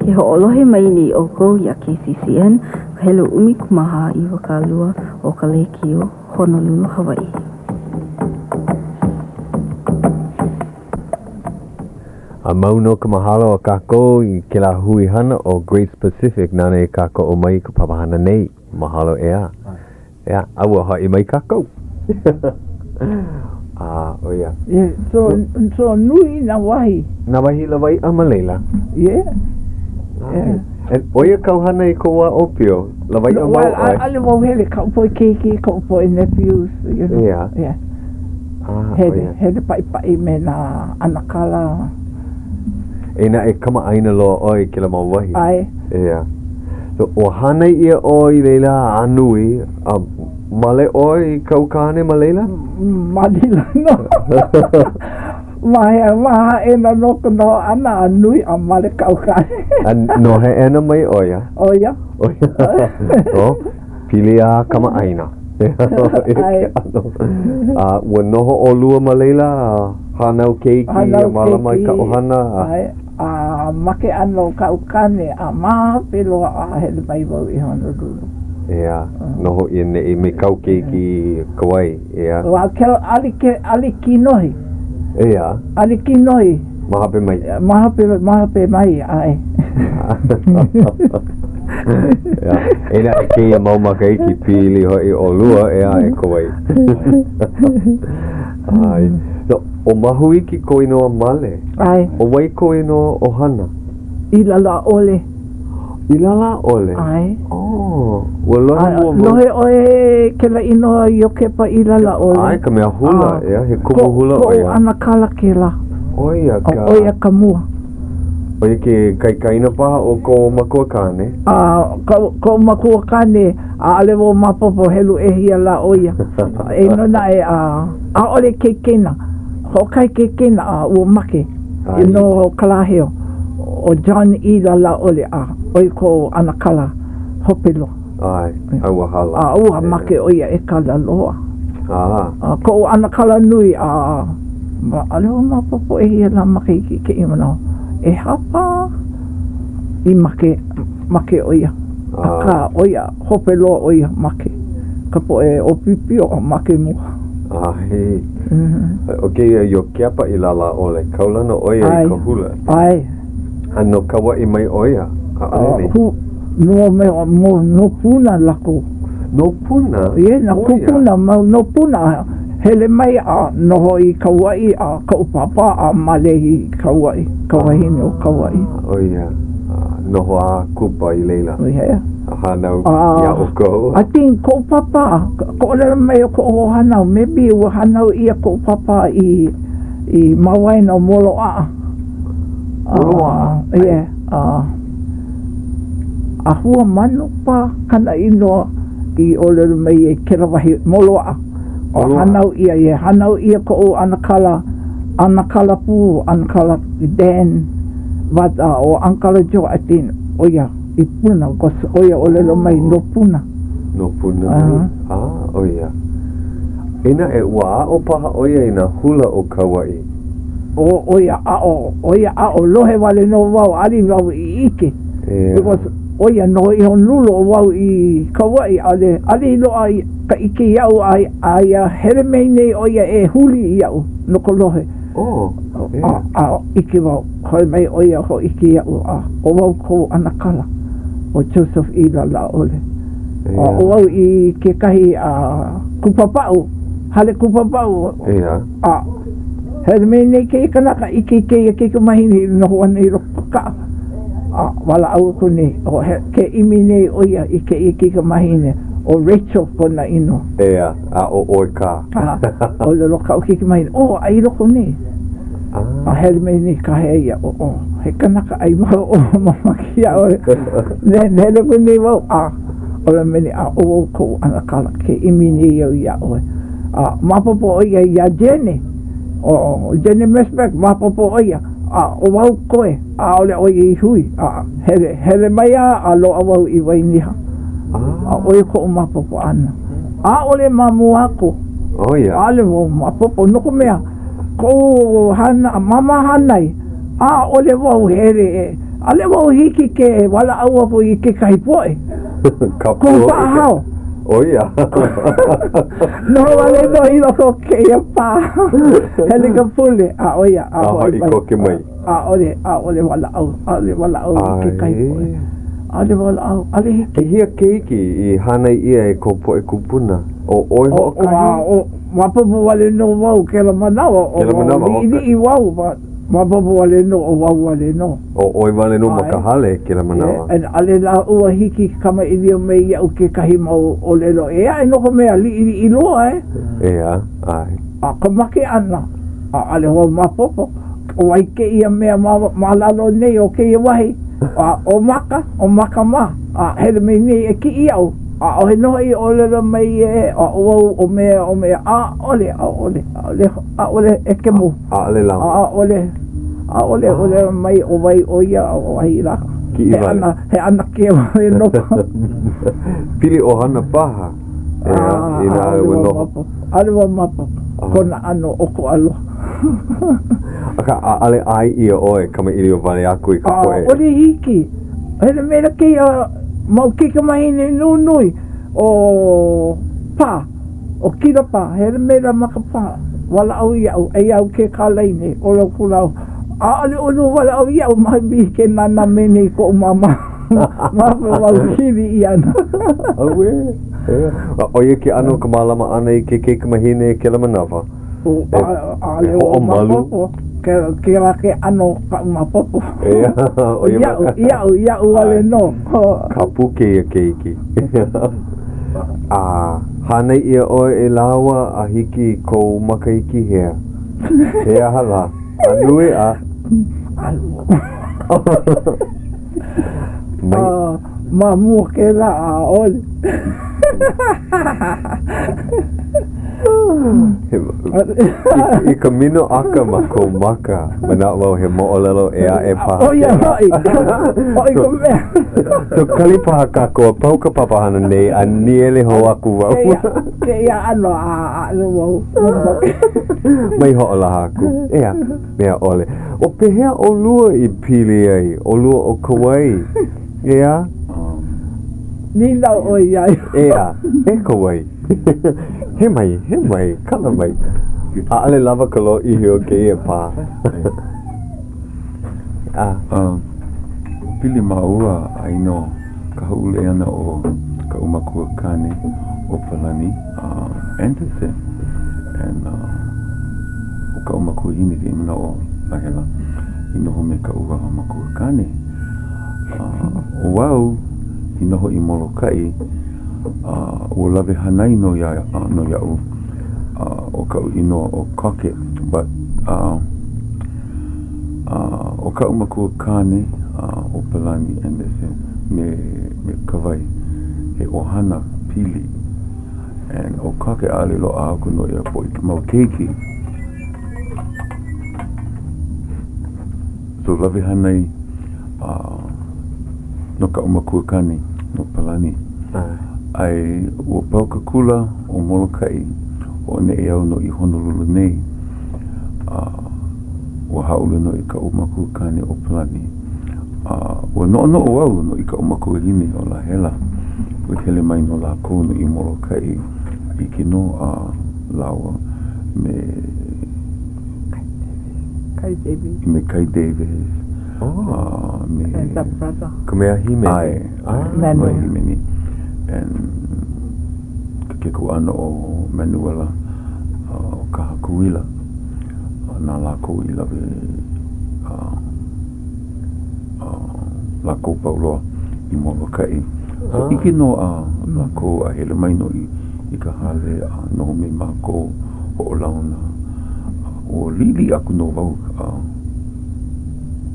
Speaker 7: Ke hoʻolohe mai nei ʻoukou iā KCCN, ka helu 14 20 o ka lēkiō Honolulu, Hawaiʻi.
Speaker 1: A mau nō ka mahalo a kākou i kēlā hui hana ʻo Grace Pacific nāna i kākoʻo mai i ka papahana nei. Mahalo ʻeā. ʻEā, a ua hoʻi mai kākou. A, ʻo ia.
Speaker 4: Yeah, so, so nui nā wahi.
Speaker 1: Nā wahi lawaiʻa ma laila.
Speaker 4: Yeah. Yeah.
Speaker 1: And ʻo ia kāu hana i kou wā ʻōpio? Lawaiʻa mau
Speaker 4: Well,
Speaker 1: ʻoe?
Speaker 4: ʻaʻole wau hele, kaʻu poʻe keiki, kaʻu poʻe nephews, you know.
Speaker 1: Yeah.
Speaker 4: Yeah.
Speaker 1: Ah, ʻo
Speaker 4: Hele,
Speaker 1: ia.
Speaker 4: hele paʻipaʻi me nā ʻanakala.
Speaker 1: Eia naʻe kamaʻāina loa ʻoe i kēlā mau wahi.
Speaker 4: ʻAe.
Speaker 1: Yeah. So, ua hānai ʻia ʻoe i laila a nui, a male ʻoe i kāu kāne ma laila?
Speaker 4: Ma laila nō. Ma hea, ma Hāʻena nō ka noho ʻana a nui a male kaʻu kāne.
Speaker 1: A no Hāʻena mai ʻo ia?
Speaker 4: ʻO ia.
Speaker 1: ʻO ia. Oh, pili a kamaʻāina.
Speaker 4: ʻAe.
Speaker 1: A ua noho ʻolua ma laila a hānau keiki a mālama i ka ʻohana?
Speaker 4: ʻAe. A make ʻana o kaʻu kāne a ma hope loa a hele mai wau i Honolulu.
Speaker 1: ʻEā, noho i ʻaneʻi me kāu keiki Kawai, ʻeā.
Speaker 4: Ua keu ʻali ke ʻali kinohi.
Speaker 1: ʻEā.
Speaker 4: ʻAli kinohi.
Speaker 1: Ma hope mai.
Speaker 4: Ma hope, ma hope mai, ʻae.
Speaker 1: ʻEā, eia naʻe kēia mau makahiki pili hoʻi ʻolua, ʻeā, e Kawai. ʻAe. So. ʻO Mahuiki kou inoa male.
Speaker 4: ʻAe.
Speaker 1: ʻO wai kou inoa ʻohana?
Speaker 4: ʻĪlalaʻole.
Speaker 1: ʻĪlalaʻole?
Speaker 4: ʻAe.
Speaker 1: Oh, ua lohe mua wau.
Speaker 4: Lohe ʻoe kēlā inoa Iokepa ʻĪlalaʻole?
Speaker 1: ʻAe, ka mea hula, ʻeā, he kumu hula ʻo ia.
Speaker 4: Koʻu ʻanakala kēlā.
Speaker 1: ʻO ia ka.
Speaker 4: ʻO ia ka mua.
Speaker 1: ʻO ia ke kaikaina paha o kou makua kāne?
Speaker 4: A, koʻu makua kāne, ʻaʻole wau maopopo helu ʻehia lā ʻo ia. Eia nō naʻe, a, ʻaʻole keikena, hoʻokahi keikena a ua make no Kalāheo, ʻo John ʻĪlalaʻole, a ʻo ia koʻu ʻanakala hope loa.
Speaker 1: ʻAe, a ua hala.
Speaker 4: A ua make ʻo ia e kala loa.
Speaker 1: A.
Speaker 4: A koʻu ʻanakala nui, a ʻaʻole wau maopopo ʻehia lā makahiki i kēia manawa. ʻEhā paha i make, make ʻo ia. Akā, ʻo ia, hope loa ʻo ia, make. Ka poʻe ʻōpiopio, make mua.
Speaker 1: ʻAe. ʻO kēia Iokepa ʻĪlalaʻole, kaulana ʻo ia i ka hula.
Speaker 4: ʻAe.
Speaker 1: A no Kauaʻi mai ʻo ia? ʻAʻole anei?
Speaker 4: Hu, no, no, no Puna lākou.
Speaker 1: No Puna?
Speaker 4: Yeah, nā kūpuna mau no Puna. Hele mai a noho i Kauaʻi a koʻu pāpā a male i Kauaʻi, ka wahine o Kauaʻi.
Speaker 1: ʻO ia, noho a kupa i laila.
Speaker 4: Yeah.
Speaker 1: A hānau iā ʻoukou.
Speaker 4: I think koʻu pāpā, ka ʻōlelo mai o koʻu hoahānau, maybe ua hānau ʻia koʻu pāpā i, i ma waena o Moloaʻa.
Speaker 1: Moloaʻa?
Speaker 4: Yeah. A hua manu paha kāna inoa i ʻōlelo mai ai kēlā wahi Moloaʻa. O hānau ʻia ia, hānau ʻia koʻu ʻanakala, ʻanakala pū, ʻanakala Dan, but ʻo ʻAnkala Joe, I think, ʻo ia i Puna, because ʻo ia ʻōlelo mai no Puna.
Speaker 1: No Puna mai, ah, ʻo ia. Inā e ua aʻo paha ʻo ia i nā hula o Kauaʻi.
Speaker 4: ʻO, ʻo ia aʻo, ʻo ia aʻo, lohe wale nō wau, ʻaʻole wau i ʻike. Because ʻo ia noho i Honolulu ʻo wau i Kauaʻi, ʻaʻole, ʻaʻole i loaʻa ka ʻike iaʻu a aia hele mai nei ʻo ia e huli iaʻu no ka lohe.
Speaker 1: Oh,
Speaker 4: yeah. A, a ʻike wau, hele mai ʻo ia hōʻike iaʻu, a ʻo wau kou ʻanakala, ʻo Joseph ʻĪlalaʻole. Yeah. A ʻo wau i kekahi a kupapaʻu, hale kupapaʻu.
Speaker 1: Yeah.
Speaker 4: A hele mai nei kēia kanaka ʻike i kēia kaikamahine i noho ana i loko o ka kaʻa. A walaʻau aku nei, ʻo he, ke ʻimi nei ʻo ia i kēia kaikamahine, ʻo Rachel kona inoa.
Speaker 1: ʻEā, a ʻo ʻoe kā.
Speaker 4: A, ʻōlelo kaʻu kaikamahine, ʻO, aia i loko nei. A hele mai nei kāhea iaʻu, ʻo, he kanaka ʻai wau, ʻo, mamake iā ʻoe. Hele aku nei wau, a ʻōlelo mai nei, a ʻo wau kou ʻanakala, ke ʻimi nei au iā ʻoe. A maopopo ʻo ia iā Jene, ʻo Jene Mesbeck, maopopo ʻo ia, a ʻo wau koe, ʻaʻole ʻo ia i hui, a hele, hele mai a a loaʻa wau i Wainiha. A ʻo ia koʻu maopopo ʻana. ʻAʻole ma mua aku.
Speaker 1: ʻO ia.
Speaker 4: ʻAʻole wau maopopo, no ka mea, koʻu hana, māmā hānai, ʻaʻole wau hele e, ʻaʻole wau hiki ke walaʻau aku i kekahi poʻe.
Speaker 1: Ka
Speaker 4: Kohu paʻahao.
Speaker 1: ʻO ia.
Speaker 4: Noho wale nō i loko o kēia pā. Hele ka pule, a ʻo ia,
Speaker 1: a hoʻi koke mai.
Speaker 4: ʻAʻole, ʻaʻole walaʻau, ʻaʻole walaʻau i kekahi poʻe. ʻAʻole walaʻau, ʻaʻole hiki.
Speaker 1: ʻEhia keiki i hānai ʻia e kou poʻe kūpuna? ʻO ʻoe hoʻokahi?
Speaker 4: ʻO, maopopo wale nō wau kēlā manawa, ʻo liʻiliʻi wau, maopopo wale nō, ʻo wau wale nō.
Speaker 1: ʻO ʻoe wale nō ma ka hale kēlā manawa.
Speaker 4: And ʻaʻole lāua hiki ke kamaʻilio mai iaʻu kekahi mau ʻōlelo ʻē aʻe no ka mea liʻiliʻi loa e.
Speaker 1: ʻEā, ʻae.
Speaker 4: A ka make ʻana, ʻaʻole wau maopopo, ʻo wai kēia mea ma, ma lalo nei o kēia wahi, a ʻo Maka, ʻo Maka mā, a hele mai nei e kiʻi iaʻu, ʻaʻohe nō hoʻi i ʻōlelo mai ē, a ʻo wau ʻo mea, ʻo mea, ʻaʻole, ʻaʻole, ʻaʻole, ʻaʻole ʻekemu.
Speaker 1: ʻAʻole lawa.
Speaker 4: ʻAʻole, ʻaʻole ʻōlelo mai ʻo wai ʻo ia a ʻo wai lā.
Speaker 1: Kiʻi wale.
Speaker 4: He ʻana, he ʻanakē wale nō.
Speaker 1: Pili ʻohana paha, ʻeā, inā ua noho.
Speaker 4: ʻAʻole wau maopopo kona ʻano ʻokoʻa loa.
Speaker 1: Akā, ʻaʻole ʻae ʻia ʻoe kamaʻilio wale aku i ka poʻe.
Speaker 4: ʻAʻole hiki. Hele maila kēia mau kaikamahine nunui o Pā. ʻO Kila pā, hele maila ma ka pā, walaʻau iaʻu, eia au ke kālai nei, ʻōlelo akula au, ʻaʻole ʻolua walaʻau iaʻu ma i ke nānā mai nei koʻu māmā. Ma wau hili ʻia ana.
Speaker 1: ʻAuē. ʻO ia ke ʻano o ka mālama ʻana i ke kaikamahine i kēlā manawa.
Speaker 4: ʻAʻole wau maopopo. Kēlā ke ʻano kaʻu maopopo. Iaʻu, iaʻu, iaʻu wale nō.
Speaker 1: Kapu kēia keiki. A hānai ʻia ʻoe e lāua a hiki i kou makahiki hea? He aha lā? A nui a?
Speaker 4: Mai. Ma mua kēlā, ʻaʻole.
Speaker 1: I ka minoʻaka ma kou maka, manaʻo wau he moʻolelo ʻē aʻe paha
Speaker 4: ʻO ia hoʻi, hoʻi ka mea.
Speaker 1: So kali paha kākou a pau ka papahana nei a nīele hou aku wau.
Speaker 4: Kēia, kēia ʻano a ʻaʻole wau.
Speaker 1: Mai hoʻolaha aku. ʻEā, mea ʻole. O pehea ʻolua i pili ai, ʻolua ʻo Kawai? ʻEā?
Speaker 4: Nīnau ʻoe iā ia.
Speaker 1: ʻEā, e Kawai. He mai, he mai, kala mai. ʻAʻole lawa ka lōʻihi o kēia pā.
Speaker 6: A. Pili māua a i no ka hāʻule ʻana o kaʻu makua kāne ʻo Palani Anderson and ʻo kaʻu makuahine kēia manawa ʻo Lahela i noho me kaʻu makua kāne. ʻO wau i noho i Molokaʻi, ua lawe hānai nō iā nō iaʻu ʻo kaʻu inoa ʻo Crockett, but ʻo kaʻu makua kāne ʻo Palani Anderson me me Kawai he ʻohana pili and ʻo Crockett ʻaʻole loaʻa aku nō ia poʻe mau keiki. So lawe hānai no kaʻu makua kāne, no Palani. ʻAe, ua pau ka kula ʻo Molokaʻi, hoʻoneʻe au nō i Honolulu nei. A ua hāʻule nō i kaʻu makua kāne ʻo Palani. A ua noʻonoʻo au no i kaʻu makuahine ʻo Lahela, ua hele mai nō lākou no i Molokaʻi, ʻike nō a lāua me
Speaker 4: Kai Davis.
Speaker 6: Me Kai Davis. Oh. A me...
Speaker 4: And the brother.
Speaker 1: Ka mea hīmeni.
Speaker 6: ʻAe, ʻae.
Speaker 4: Manuel.
Speaker 6: Mea hīmeni. And ke kekuʻana o Manuela o Kahakuila. Na lākou i lawe lākou pau loa i Molokaʻi. So ʻike nō a lākou a hele mai nō i ka hale a noho me mākou hoʻolauna. Ua liʻiliʻi aku nō wau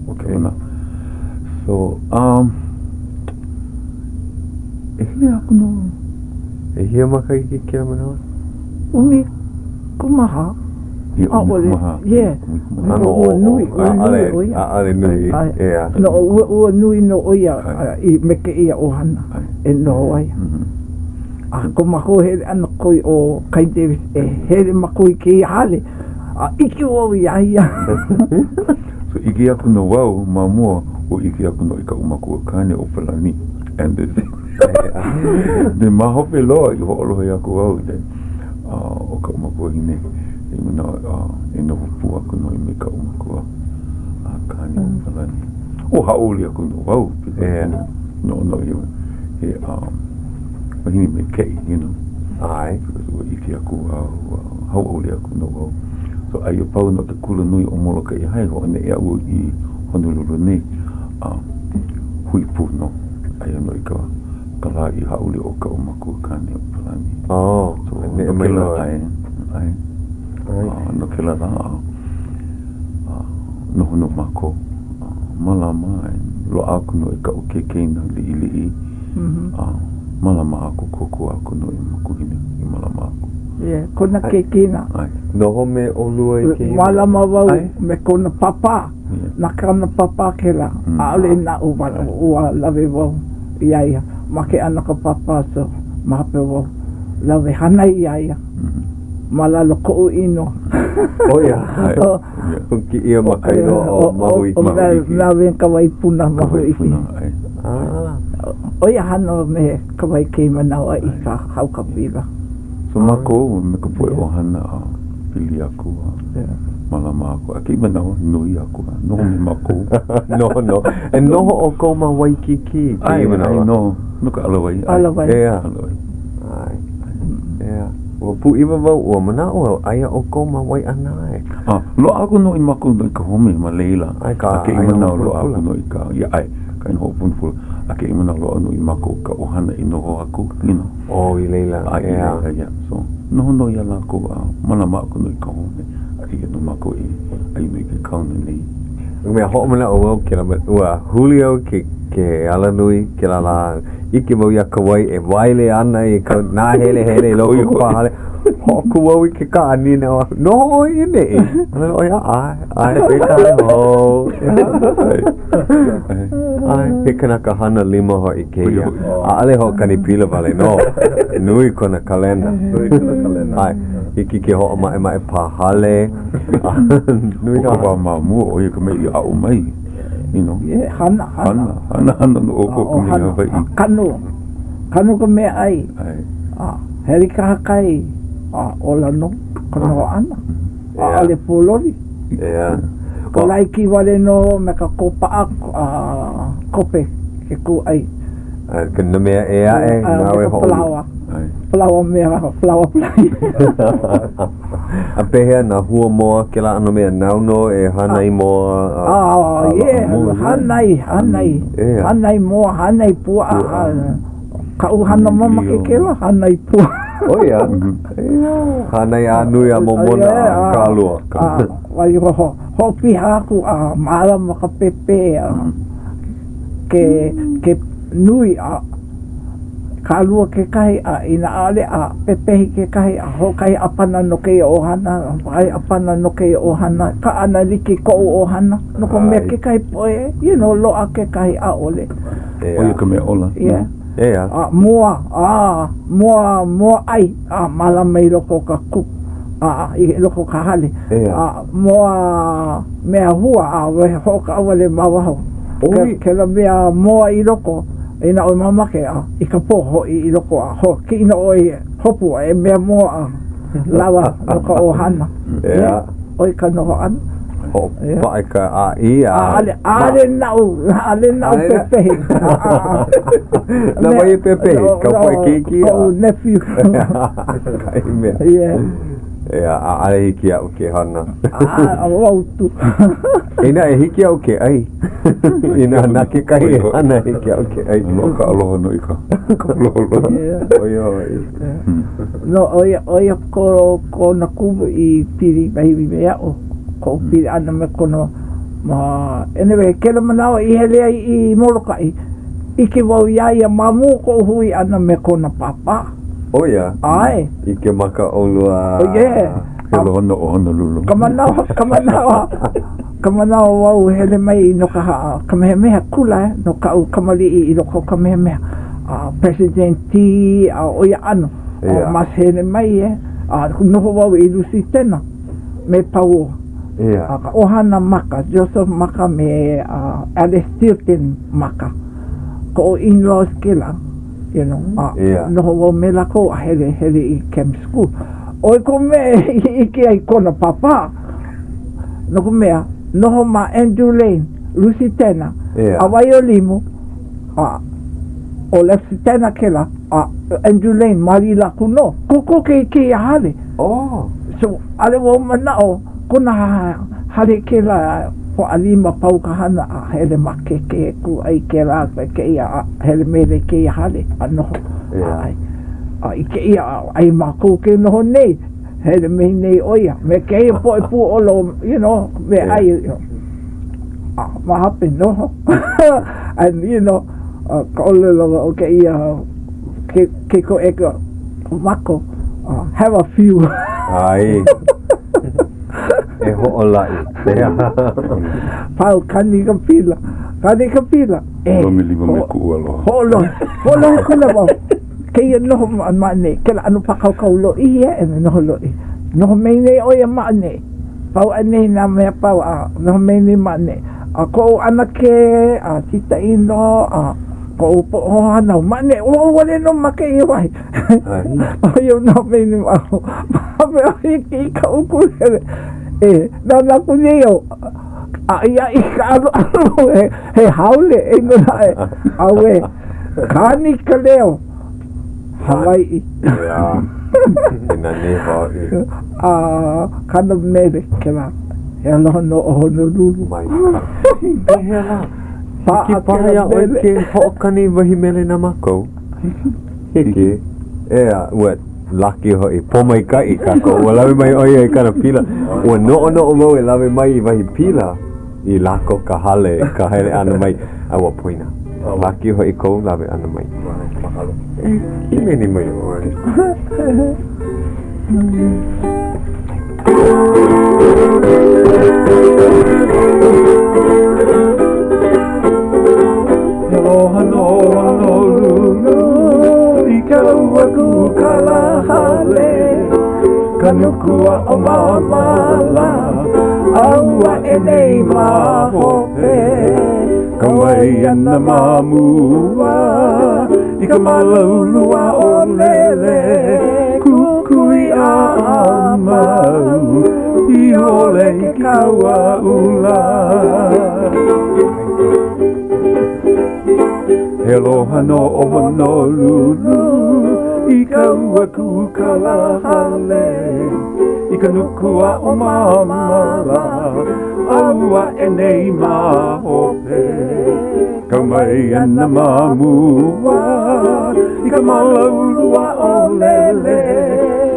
Speaker 6: o ke ona. So, um, ʻehia aku nō?
Speaker 1: ʻEhia makahiki kēia manawa?
Speaker 4: 14. ʻAʻole, yeah. Ua nui, ua nui ʻo ia.
Speaker 1: ʻAʻole nui, ʻeā.
Speaker 4: No, ua, ua nui nō ʻo ia i, me kēia ʻohana e noho ai. A ko mākou hele ʻana koi ʻo Kai Davis e hele mākou i kēia hale, a ʻike wau iā ia.
Speaker 6: So ʻike aku nō wau ma mua, ua ʻike aku nō i kaʻu makua kāne ʻo Palani Anderson. Then ma hope loa i hoʻolohe aku au, then ʻo kaʻu makuahine i manaʻo e noho pū aku nō me kaʻu makua kāne ʻo Palani. Ua hauʻoli aku nō wau, because noʻonoʻo ia he wahine maikaʻi, you know.
Speaker 1: ʻAe.
Speaker 6: Because ua ʻike aku au, ua hauʻoli aku nō wau. So aia pau nō ke kula nui o Molokaʻi High, hoʻoneʻe au i Honolulu nei, a hui pū nō. Aia nō i ka ka lā i hāʻule ʻo kaʻu makua kāne ʻo Palani.
Speaker 1: Oh,
Speaker 6: so,
Speaker 1: neʻe mai
Speaker 6: no
Speaker 1: ʻoe.
Speaker 6: ʻAe, ʻae.
Speaker 1: ʻAe.
Speaker 6: No kēlā lā, a noho nō mākou, a mālama, loaʻa aku nō i kaʻu keikena liʻiliʻi, a mālama aku, kōkua aku nō i makuahine i mālama aku.
Speaker 4: Yeah, kona keikena.
Speaker 6: ʻAe.
Speaker 1: Noho me ʻolua i kēia?
Speaker 4: Mālama wau me kona pāpā. Na kona pāpā kēlā, ʻaʻole naʻu ua lawe wau iā ia. Make ana ka pāpā so ma hope wau lawe hānai iā ia ma lalo koʻu inoa.
Speaker 1: ʻO ia, huki ʻia ma ka inoa ʻo Mahuiki.
Speaker 4: ʻO Melvin Kawaipuna Mahuiki. ʻO ia hana me Kawai kēia manawa i ka haukapila.
Speaker 6: So mākou me ka poʻe ʻohana a pili aku a mālama aku. A kēia manawa, nui aku a noho me mākou.
Speaker 1: Noho nō. E noho ʻoukou ma Waikīkī kēia manawa?
Speaker 6: ʻAe, ʻae nō. No ka Ala Wai.
Speaker 4: Ala Wai.
Speaker 1: ʻEā.
Speaker 6: Ala Wai.
Speaker 1: ʻAe. ʻEā. Ua pūʻiwa wau, ua manaʻo au, aia ʻoukou ma Waiʻanae.
Speaker 6: A, loaʻa aku nō i mākou no i ka home ma laila.
Speaker 1: ʻAe ka,
Speaker 6: A kēia
Speaker 1: ʻāina
Speaker 6: manawa loaʻa
Speaker 1: hoʻopulapula.
Speaker 6: aku nō i ka, ia, ʻae, ka ʻāina hoʻopulapula. A kēia manawa loaʻa nō i mākou ka ʻohana i noho aku, you know.
Speaker 1: Oh, i laila,
Speaker 6: ʻAe, i
Speaker 1: ʻeā.
Speaker 6: laila, yeah. So, noho nō iā lākou a mālama aku nō i ka home. A eia nō mākou e ʻai nō i ke kaona nei.
Speaker 1: No ka mea, hoʻomanaʻo wau kēlā ma, ua huli au ke, ke alanui kēlā lā, ʻike wau iā Kawai e waele ana i ka nāhelehele i loko o ka pā hale. Hoʻokū au i ke kaʻa nīnau aku, noho ʻoe i ʻaneʻi? A laila ʻo ia, ʻae, ʻae, e ka hale hou. ʻAe, he kanaka hana lima hoʻi kēia. ʻAʻole hoʻokani pila wale nō. Nui kona kalena.
Speaker 2: Nui kona kalena.
Speaker 1: ʻAe, hiki ke hoʻomaʻemaʻe pā hale. Nui
Speaker 6: ʻO ka wā ma mua, ʻo ia ka mea i aʻo mai. You know.
Speaker 4: Yeah, hana, hana.
Speaker 6: Hana, hana, hana no ʻoukou ka mea Hawaiʻi.
Speaker 4: A kanu, kanu ka meaʻai.
Speaker 6: ʻAe.
Speaker 4: A hele i kahakai, a ola nō ka noho ʻana. ʻAʻole pōloli.
Speaker 1: Yeah.
Speaker 4: Ka laiki wale nō me ka kōpaʻa a kope ke kūʻai.
Speaker 1: A ka nā mea ʻē aʻe, nāu e hoʻoulu.
Speaker 4: Palaoa. Palaoa mea, palaoa palai.
Speaker 1: A pehea nā hua moa, kēlā ʻano mea, nāu nō e hānai moa?
Speaker 4: A, yeah, hānai, hānai, hānai moa, hānai puaʻa. Kaʻu hana mamake kēlā, hānai puaʻa.
Speaker 1: ʻO ia, hānai a nui a momona a kālua.
Speaker 4: A, hoʻopiha aku a mālama ka pēpē a ke, ke nui a kālua kekahi a inā ʻaʻole a pepehi kekahi a hoʻokahi ʻāpana no kēia ʻohana, hoʻokahi ʻāpana no kēia ʻohana, kaʻana like koʻu ʻohana no ka mea kekahi poʻe, you know, loaʻa kekahi ʻaʻole.
Speaker 6: ʻO ia ka mea ola.
Speaker 4: Yeah.
Speaker 1: Yeah.
Speaker 4: A moa, a moa, moa ʻai, a mālama i loko o ka coop, a i loko o ka hale. A moa mea hua, a hoʻokaʻawale ma waho. Kēlā mea moa i loko. Inā ʻoe mamake a i ka pō hoʻi i loko a hoʻokiʻina ʻoe hopu a e mea moa a lawa no ka ʻohana.
Speaker 1: Yeah.
Speaker 4: ʻOi ka noho ʻana.
Speaker 1: Hoʻopaʻa i ka ʻāʻī a.
Speaker 4: ʻAʻole, ʻaʻole naʻu, ʻaʻole naʻu pepehi.
Speaker 1: Na wai e pepehi? Ka poʻe keiki?
Speaker 4: Koʻu nephew.
Speaker 1: Kahi mea.
Speaker 4: Yeah.
Speaker 1: ʻEā, ʻaʻole hiki iaʻu ke hana.
Speaker 4: A wau tu.
Speaker 1: Inā e hiki iaʻu ke ʻai. Inā na kekahi e hana hiki iaʻu ke ʻai.
Speaker 6: No ka aloha nō i ka lolo.
Speaker 1: ʻO ia hoʻi.
Speaker 4: No, ʻo ia, ʻo ia ko, kona kumu i pili mai me aʻu, koʻu pili ʻana me kona ma, anyway, kēlā manawa i hele ai i Molokaʻi, ʻike wau iā ia ma mua o koʻu hui ʻana me kona pāpā.
Speaker 1: ʻO ia?
Speaker 4: ʻAe.
Speaker 1: ʻIke maka ʻolua.
Speaker 4: Oh, yeah.
Speaker 6: He aloha nō ʻo Honolulu.
Speaker 4: Ka manawa, ka manawa, ka manawa wau hele mai no ka ha, Kamehameha kula no kaʻu kamaliʻi i loko o Kamehameha. A President T, a ʻo ia ʻano. Yeah. Mas hele mai e. A noho wau i Lusitena me Pauoa.
Speaker 1: Yeah.
Speaker 4: A ka ʻohana Maka, Joseph Maka me uh, Alice Tilton Maka. Koʻu in-laws kēlā. You know, a
Speaker 1: yeah.
Speaker 4: noho wau me lākou a hele, hele i camp school. ʻO koʻu mea i ʻike ai kona pāpā, no ka mea, noho ma Andrew Lane, Lusitena,
Speaker 1: yeah.
Speaker 4: a Waiolimu, a ʻo Lusitena kēlā, a Andrew Lane, ma laila aku nō. Kokoke i kēia hale.
Speaker 1: Oh.
Speaker 4: So, ʻaʻole wau manaʻo, kona hale kēlā Pōʻalima pau ka hana a hele ma ke ke kūʻai kēlā me kēia a hele mele i kēia hale a noho a ʻai. A i kēia ʻai mākou ke noho nei, hele mai nei ʻo ia me kēia poʻe pūʻolo, you know, me ʻai, you know. A ma hope noho. And you know, ka ʻōlelo o kēia ke ke koʻeko mākou, have a few.
Speaker 1: ʻAe. E hoʻolaʻi.
Speaker 4: Pau, kani ka pila. Kani ka pila.
Speaker 6: E. Lomi lima me kuʻu aloha.
Speaker 4: Hoʻolohe. Hoʻolohe kula wau. Kēia noho ma ʻaneʻi. Kēlā ʻano pākaukau lōʻihi aʻe me noho lōʻihi. Noho mai nei ʻo ia ma ʻaneʻi. Pau ʻaneʻi nā mea pau a noho mai nei ma ʻaneʻi. A koʻu ʻanakē, a tita ʻino, a koʻu poʻe hoahānau ma ʻaneʻi. ʻO wau wale nō ma kēia wahi. ʻO ia nō me ni mau mea hiki i ka ʻukulele. E nānā aku nei au, aʻiaʻi ka ʻaluʻalu he, he haole, e nō naʻe, ʻAuē, kani ka leo Hawaiʻi.
Speaker 1: Yeah. He nani hoʻi.
Speaker 4: A kana mele kēlā. He aloha nō o Honolulu.
Speaker 1: Maikaʻi. Pehea lā? Hiki paha iā ʻoe ke hoʻokani i wahi mele na mākou? Hiki. ʻEā, ua laki hoʻi, pōmaikaʻi kākou. Ua lawe mai ʻo ia i kāna pila. Ua noʻonoʻo wau e lawe mai i wahi pila i lako ka hale, ka hele ʻana mai, a ua poina. Laki hoʻi kou lawe ʻana mai.
Speaker 6: Mahalo.
Speaker 1: E hīmeni mai ʻoe.
Speaker 6: He aloha nō Honolulu i ka ua Kūkalahale Ka nuku aʻo Māmala ʻAu aʻe nei ma hope Kau mai ana ma mua I ka māla ulu a ʻo Lele Kukui a mau I ʻole i ke kaua ʻula He aloha nō ʻo Honolulu I ka ua Kūkalahale I ka nuku aʻo Māmala ʻAu aʻe nei ma hope Kau mai ana ma mua I ka māla ulu a ʻo Lele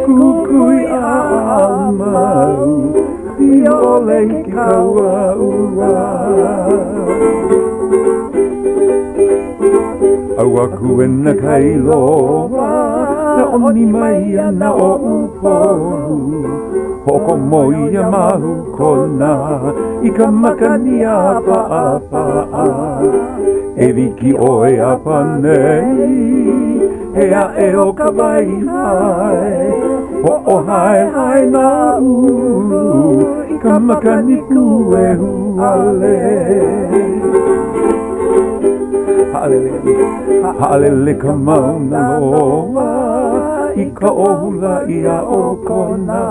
Speaker 6: Kukui a mau I ʻole i ke kaua ʻula ʻAu aku e nā kai loa E ʻoni mai ana ʻo ʻUpolu Hoʻokomo ia Mahukona I ka makani a paʻapaʻa E wiki ʻoe a panei He aʻe o ka wai hae Hoʻohaehae nā ulu I ka makani puehu ale Haʻalele, haʻalele ka Mauna Loa I ka ʻohu laʻi aʻo Kona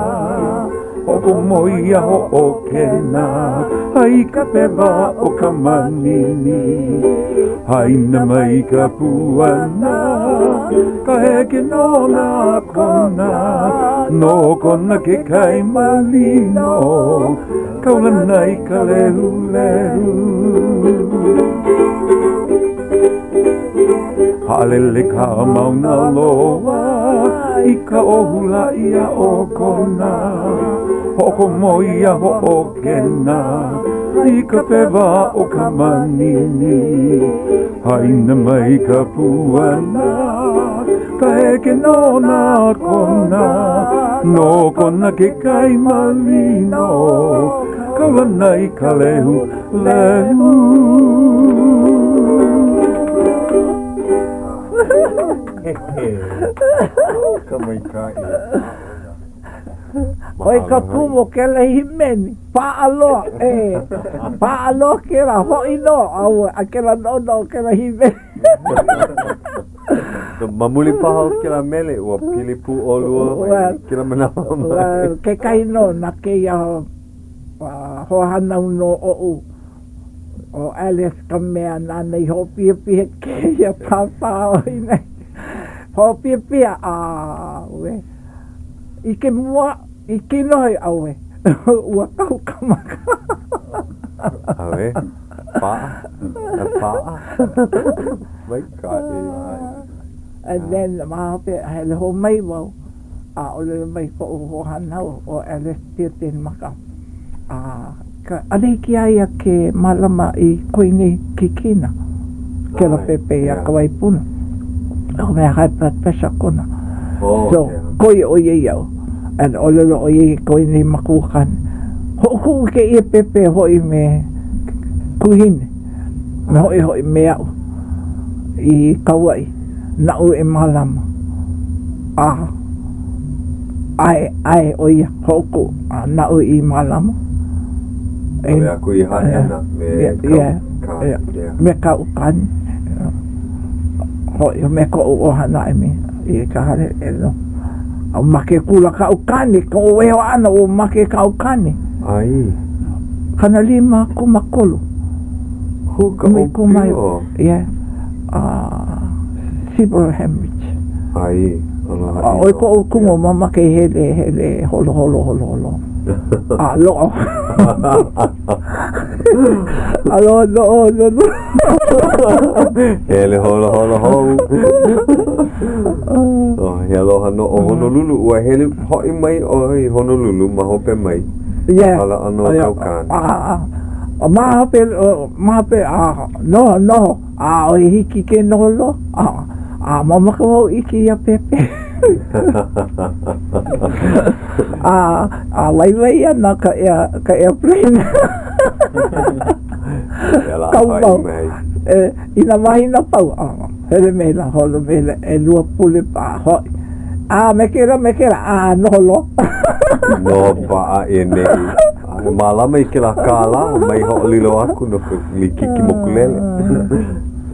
Speaker 6: Hoʻokomo ia hoʻokena I ka pewa o ka manini Haina mai ka puana Ka heke no nā Kona No Kona ke kai malino Kaulana i ka lehulehu Haʻalele ka Mauna Loa I ka ʻohu laʻi aʻo Kona Hoʻokomo ia hoʻokena I ka pewa o ka manini Haina mai ka puana Ka heke no nā Kona No Kona ke kai malino Kaulana i ka lehulehu
Speaker 1: Ka maikaʻi.
Speaker 4: ʻOi ka kumu o kēlā hīmeni, paʻa loa, e, paʻa loa kēlā, hoʻi nō, a ua, a kēlā noʻonoʻo kēlā hīmeni.
Speaker 1: Ma muli paha o kēlā mele, ua pili pū ʻolua mai kēlā manawa mai.
Speaker 4: Well, kekahi nō na kēia hoahānau nō oʻu, ʻo Alice ka mea nāna i hoʻopihapiha kēia pāpā ʻoi nei. Hoʻopihapiha, a ʻauē. I ke mua, i kinohi, ʻauē, ua kau ka maka.
Speaker 1: ʻAuē, paʻa, paʻa, maikaʻi.
Speaker 4: And then ma hope, hele hou mai wau, a ʻōlelo mai koʻu hoahānau ʻo Alice Tiatenmaka, a ka, ʻaʻole hiki iā ia ke mālama i ko ia nei kikina, kēlā pēpē iā Kawaipuna, no ka mea high blood pressure kona. So, koi ʻo ia iaʻu, and ʻōlelo ʻo ia i ko ia nei makuakāne, hoʻokuʻu kēia pēpē hoʻi me Kuhine, me hoʻihoʻi me aʻu i Kauaʻi, naʻu e mālama. A ʻae, ʻae ʻo ia, hoʻokuʻu, a naʻu i mālama.
Speaker 1: Lawe aku i Hāʻena me kāu kāne.
Speaker 4: Me kaʻu kāne. Hoʻi me koʻu ʻohana I mean, i ka hale e no. A make akula kaʻu kāne, koʻu weho ʻana ua make kaʻu kāne.
Speaker 1: ʻAi.
Speaker 4: 53.
Speaker 1: Hū ka ʻōpio.
Speaker 4: Yeah. Cerebral hemorrhage.
Speaker 1: ʻAi. Aloha
Speaker 4: A ʻoi koʻu kumu mamake hele, hele, holo, holo, holo, holo. A loaʻa. Aloha nō Honolulu.
Speaker 1: Hele holo holo hou. Oh, he aloha nō ʻo Honolulu. Ua hele hoʻi mai ʻoe i Honolulu ma hope mai.
Speaker 4: Yeah.
Speaker 1: Hala ʻana o kāu kāne.
Speaker 4: A, a, ma hope, ma hope, a, noho, noho. ʻAʻole hiki ke noho loa. A, a mamake wau i kēia pepe. a, a waiwai ana ka air, ka airplane. Kau mau. E, i nā mahina pau, a, hele maila, holo maila, ʻelua pule paha hoʻi. A me kēlā, me kēlā, a noho loa.
Speaker 1: Noho paʻa i nei. A e mālama i kēlā kālā, mai hoʻolilo aku no ka likiki mokulele.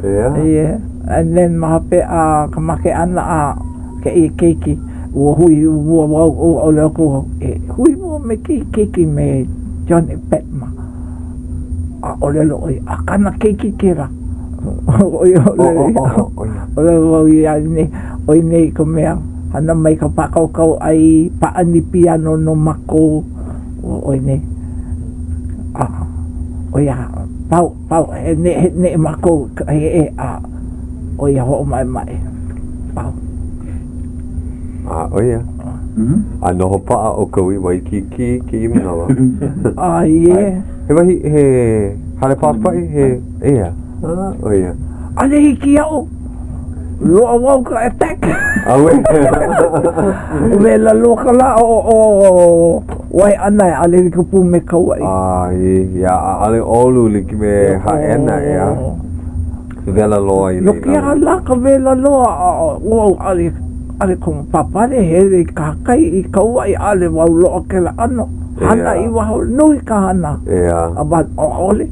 Speaker 1: Yeah.
Speaker 4: Yeah. And then ma hope a ka make ʻana a kēia keiki, ua hui mua wau, ua ʻōlelo aku wau, e hui mua me kēia keiki me Johnny Petma. A ʻōlelo ʻo ia, a kāna keiki kēlā. ʻO ia ʻōlelo wau iā ia nei, ʻo ia nei ka mea hana mai ka pākaukau ʻai pāʻani piano no mākou. ʻO ʻoe nei. A, ʻo ia, pau, pau, he neʻe, he neʻe mākou i ka heʻe a ʻo ia hoʻomaʻemaʻe, pau.
Speaker 1: A, ʻo ia. A noho paʻa ʻoukou i Waikīkī i kēia manawa.
Speaker 4: A, yeah.
Speaker 1: He wahi, he hale papaʻi, he, ʻeā, a, ʻo ia.
Speaker 4: ʻAʻole hiki iaʻu. Loaʻa wau ka attack.
Speaker 1: Auē.
Speaker 4: Wela loa ka lā o o Waiʻanae, ʻaʻole like pū me Kauaʻi.
Speaker 1: A, ia, ʻaʻole ʻolu like me Hāʻena, ʻeā. Wela loa i
Speaker 4: laila. No ke aha lā ka wela loa, wau ʻaʻole, ʻaʻole komo pāpale hele i kahakai i Kauaʻi, ʻaʻole wau loaʻa kēlā ʻano. Hana i waho, nui ka hana.
Speaker 1: ʻEā.
Speaker 4: A ʻaʻole.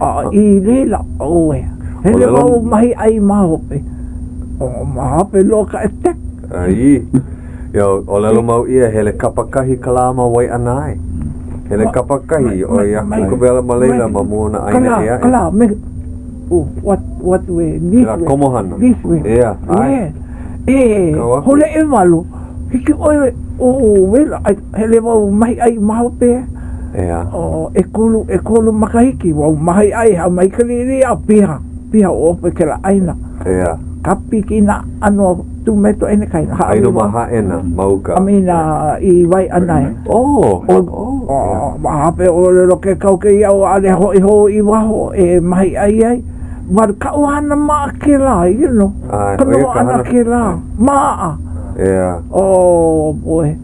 Speaker 4: A i laila, ʻoe, hele wau mahi ʻai ma hope. O, ma hope loa ka attack.
Speaker 1: Ai, ia, ʻōlelo mau ʻia, hele kapakahi ka lā ma Waiʻanae. Hele kapakahi, ʻoi aku ka wela ma laila ma mua o nā ʻāina ʻē aʻe.
Speaker 4: Ka lā, me, oh, what, what way, this way.
Speaker 1: komohana.
Speaker 4: This way.
Speaker 1: ʻEā, ʻae.
Speaker 4: E, hole ʻewalu, hiki ʻoe, oh, wela, hele wau mahi ʻai ma hope.
Speaker 1: ʻEā.
Speaker 4: Oh, ʻekolu, ʻekolu makahiki, wau mahi ʻai a mai ka liʻiliʻi a piha, piha ʻo kēlā ʻāina.
Speaker 1: ʻEā.
Speaker 4: Kapiki nā ʻano tomato ʻene kai.
Speaker 1: Aia nō ma Hāʻena, ma uka.
Speaker 4: I mean, uh, i Waiʻanae.
Speaker 1: Oh, oh,
Speaker 4: oh, ma hope ʻōlelo ke kauke iaʻu ʻaʻole hoʻi hou i waho e mahi ʻai ai. But kaʻu hana maʻa kēlā, you know.
Speaker 1: ʻAe,
Speaker 4: ka
Speaker 1: ʻo ia
Speaker 4: noho
Speaker 1: ka
Speaker 4: ʻana
Speaker 1: hana.
Speaker 4: kēlā, maʻa.
Speaker 1: ʻEā.
Speaker 4: Oh, boy.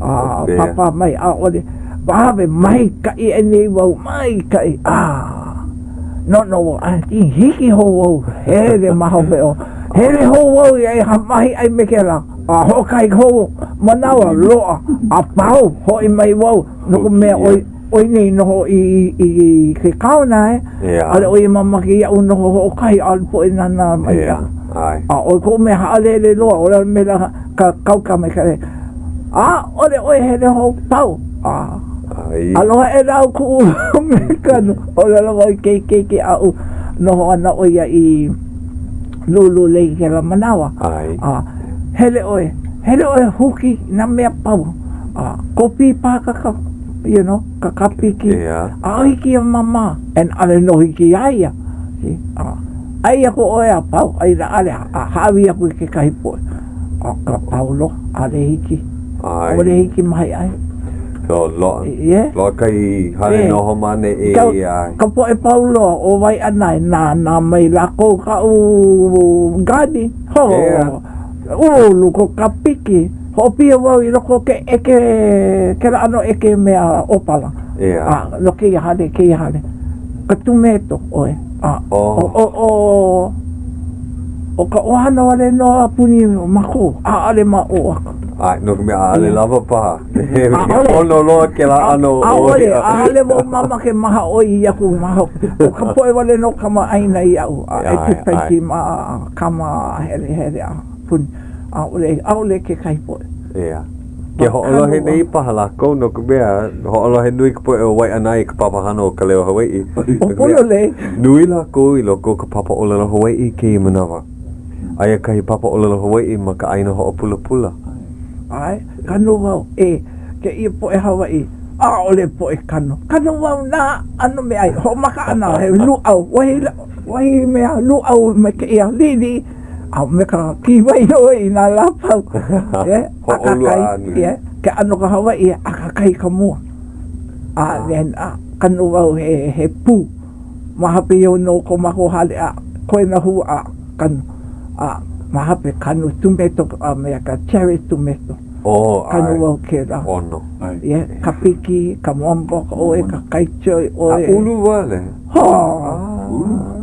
Speaker 4: A pāpā mai, ʻaʻole. Wawe, maikaʻi aʻe nei wau, maikaʻi. Ah, no, no, a i hiki hou wau, hele ma hope o. Hele hou wau i e mahi ʻai me kēlā. A hoʻokahi hou manawa, loaʻa, a pau, hoʻi mai wau, no ka mea, ʻoi, ʻoi nei noho i, i, i ke kaona e. ʻAʻole ʻo ia mamake iaʻu noho hoʻokahi, ʻaʻole poʻe nānā mai iaʻu. A ʻo koʻu mea haʻalele loa, ʻo ia mea ka kauka mai ka ʻaʻole ʻoe hele hou pau. A aloha aʻela au kuʻu me ka ʻōlelo wau i ke keiki aʻu noho ana ʻo ia i Lūlūlei i kēlā manawa. A hele ʻoe, hele ʻoe huki nā mea pau. A kopi paha ka, you know, ka kapiki. ʻAʻole hiki iā māmā, and ʻaʻole nō hiki iā ia. See? A ʻai aku ʻoe a pau, a inā ʻaʻole, a hāʻawi aku i kekahi poʻe. ʻO ka pau loa, ʻaʻole hiki. ʻAʻole hiki mahi ʻai.
Speaker 1: So, loa,
Speaker 4: yeah.
Speaker 1: loa kahi hale noho ma ʻaneʻi.
Speaker 4: Ka, ka poʻe pau loa o Waiʻanae, nānā mai lākou kaʻu garden. Ho,
Speaker 1: yeah.
Speaker 4: ulu ko kapiki. Hoʻopiha wau i loko o ke ʻeke, kēlā ʻano ʻeke mea ʻōpala.
Speaker 1: Yeah.
Speaker 4: A, no kēia hale, kēia hale. Ka tomato ʻoe. A,
Speaker 1: oh.
Speaker 4: o, o, o, ʻO ka ʻohana wale nō a puni mākou, ʻaʻole ma ʻō aku.
Speaker 1: ʻAe, no ka mea, ʻaʻole lawa paha. He ʻono loa kēlā ʻano
Speaker 4: ʻaʻole, ʻaʻole wau mamake mahaʻoi aku ma hope. ʻO ka poʻe wale nō kamaʻāina iaʻu, a e pīpaiki ma kama a hele hele a puni. ʻAʻole, ʻaʻole kekahi poʻe.
Speaker 1: ʻEā. Ke hoʻolohe nei paha lākou no ka mea, hoʻolohe nui ka poʻe o Waiʻanae i ka papahana o Ka Leo Hawaiʻi.
Speaker 4: ʻO Pololei.
Speaker 1: Nui lākou i loko o ka papa ʻōlelo Hawaiʻi i kēia manawa. Aia kahi papa ʻōlelo Hawaiʻi ma ka ʻāina hoʻopulapula.
Speaker 4: ʻAe, kanu wau, e, kēia poʻe Hawaiʻi, ʻaʻole poʻe kanu. Kanu wau nā ʻano meaʻai, hoʻomaka ʻana he lūʻau, wahi, wahi mea lūʻau me kēia liʻiliʻi, a me ka kīwai nō i nā lā a pau. Yeah,
Speaker 1: Hōʻolu a
Speaker 4: Yeah, ke ʻano ka Hawaiʻi, akākai ka mua. A then, a, kanu wau he, he pū. Ma hope iho nō ko mākou hale a koe nā hua a kanu, a ma hope kanu tomato a me ka cherry tomato.
Speaker 1: Oh, ʻae.
Speaker 4: Kanu wau kēlā.
Speaker 1: ʻOno.
Speaker 4: Yeah, ka piki, ka wombok ʻoe, ka kai choy ʻoe.
Speaker 1: A ulu wale?
Speaker 4: Ha!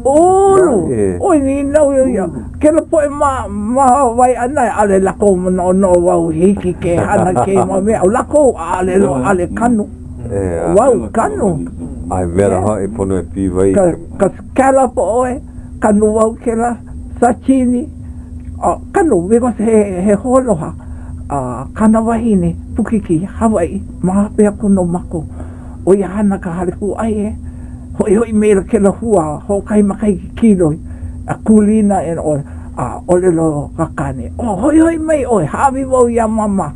Speaker 4: Ulu! ʻOe nīnau ia. Kēlā poʻe ma, ma Waiʻanae, ʻaʻole lākou manaʻonaʻo wau hiki ke hana kēia mau mea. ʻO lākou, ʻaʻole loa, ʻaʻole kanu. Wau, kanu.
Speaker 1: A he wela hoʻi pono e pīwai.
Speaker 4: Ka, ka scallop ʻoe, kanu wau kēlā, sashimi, kanu, because he, he hoaloha a kāna wahine, Pukiki, Hawaiʻi, ma hope aku nō mākou. ʻO ia hana ka hale kūʻai e hoʻihoʻi maila kēlā hua hoʻokahi makahiki kīloi a kūlina and all, a ʻōlelo ka kāne, oh, hoʻihoʻi mai ʻoe, hāʻawi wau iā Māmā.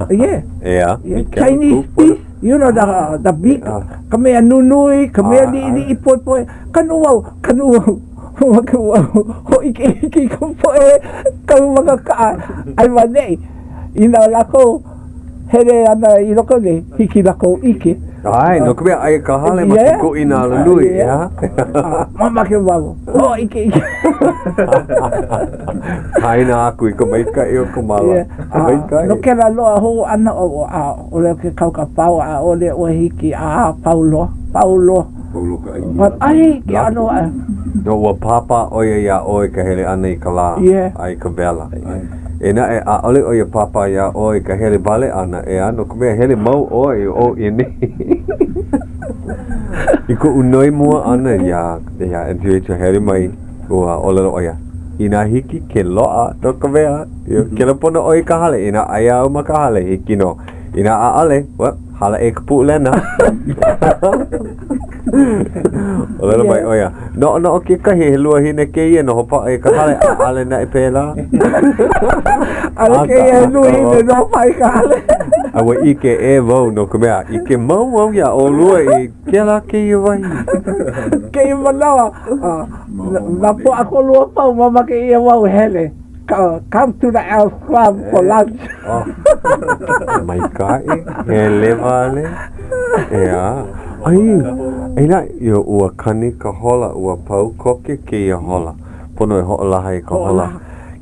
Speaker 4: Yeah.
Speaker 1: Yeah.
Speaker 4: Yeah. Chinese fish, you know, the, the big, ka mea nunui, ka mea liʻiliʻi poepoe, kanu wau, kanu wau, mamake wau, hōʻikeʻike i ka poʻe kau ma ka kaʻa, ʻai ma ʻaneʻi, inā lākou hele ana i loko nei, hiki lākou ʻike.
Speaker 1: ʻAe, no ka mea, aia ka hale ma ke kuʻina alanui, ʻeā?
Speaker 4: Mamake wau, hōʻikeʻike.
Speaker 1: Kaena aku i ka maikaʻi o ka mala. Maikaʻi.
Speaker 4: No kēlā loa hou ʻana o ʻaʻole ke kau ka pau, ʻaʻole ʻoe hiki a pau loa, pau loa.
Speaker 6: Pau loa ka ʻai.
Speaker 4: ʻAe, ke ʻano aʻe.
Speaker 1: No, ua pāpā ʻo ia iā ʻoe i ka hele ʻana i ka lā a i ka wela. E naʻe, ʻaʻole ʻo ia pāpā iā ʻoe i ka hele wale ʻana, ʻeā, no ka mea, hele mau ʻoe i ʻō i nei. I koʻu noi mua ʻana iā, iā Aunty Rachel hele mai, ua ʻōlelo ʻo ia, inā hiki ke loaʻa, no ka mea, kela pono ʻoe i ka hale, inā aia au ma ka hale, hiki nō. Inā ʻaʻole, well, hala ʻē ka Puʻulena. ʻŌlelo mai ʻo ia, noʻonoʻo kekahi he luahine kēia noho paʻa i ka hale, ʻaʻole naʻe pēlā.
Speaker 4: ʻAʻole kēia he luahine noho paʻa i ka hale.
Speaker 1: A ua ʻike ʻē wau no ka mea, ʻike mau wau iā ʻolua i kēlā kēia wahi.
Speaker 4: Kēia manawa, nā pōʻakolu a pau mamake ʻia wau e hele. Come to the Elks Club for lunch.
Speaker 1: Oh, maikaʻi, hele wale. ʻEā. ʻAi, inā, io, ua kani ka hola, ua pau koke kēia hola. Pono e hoʻolaha i ka hola.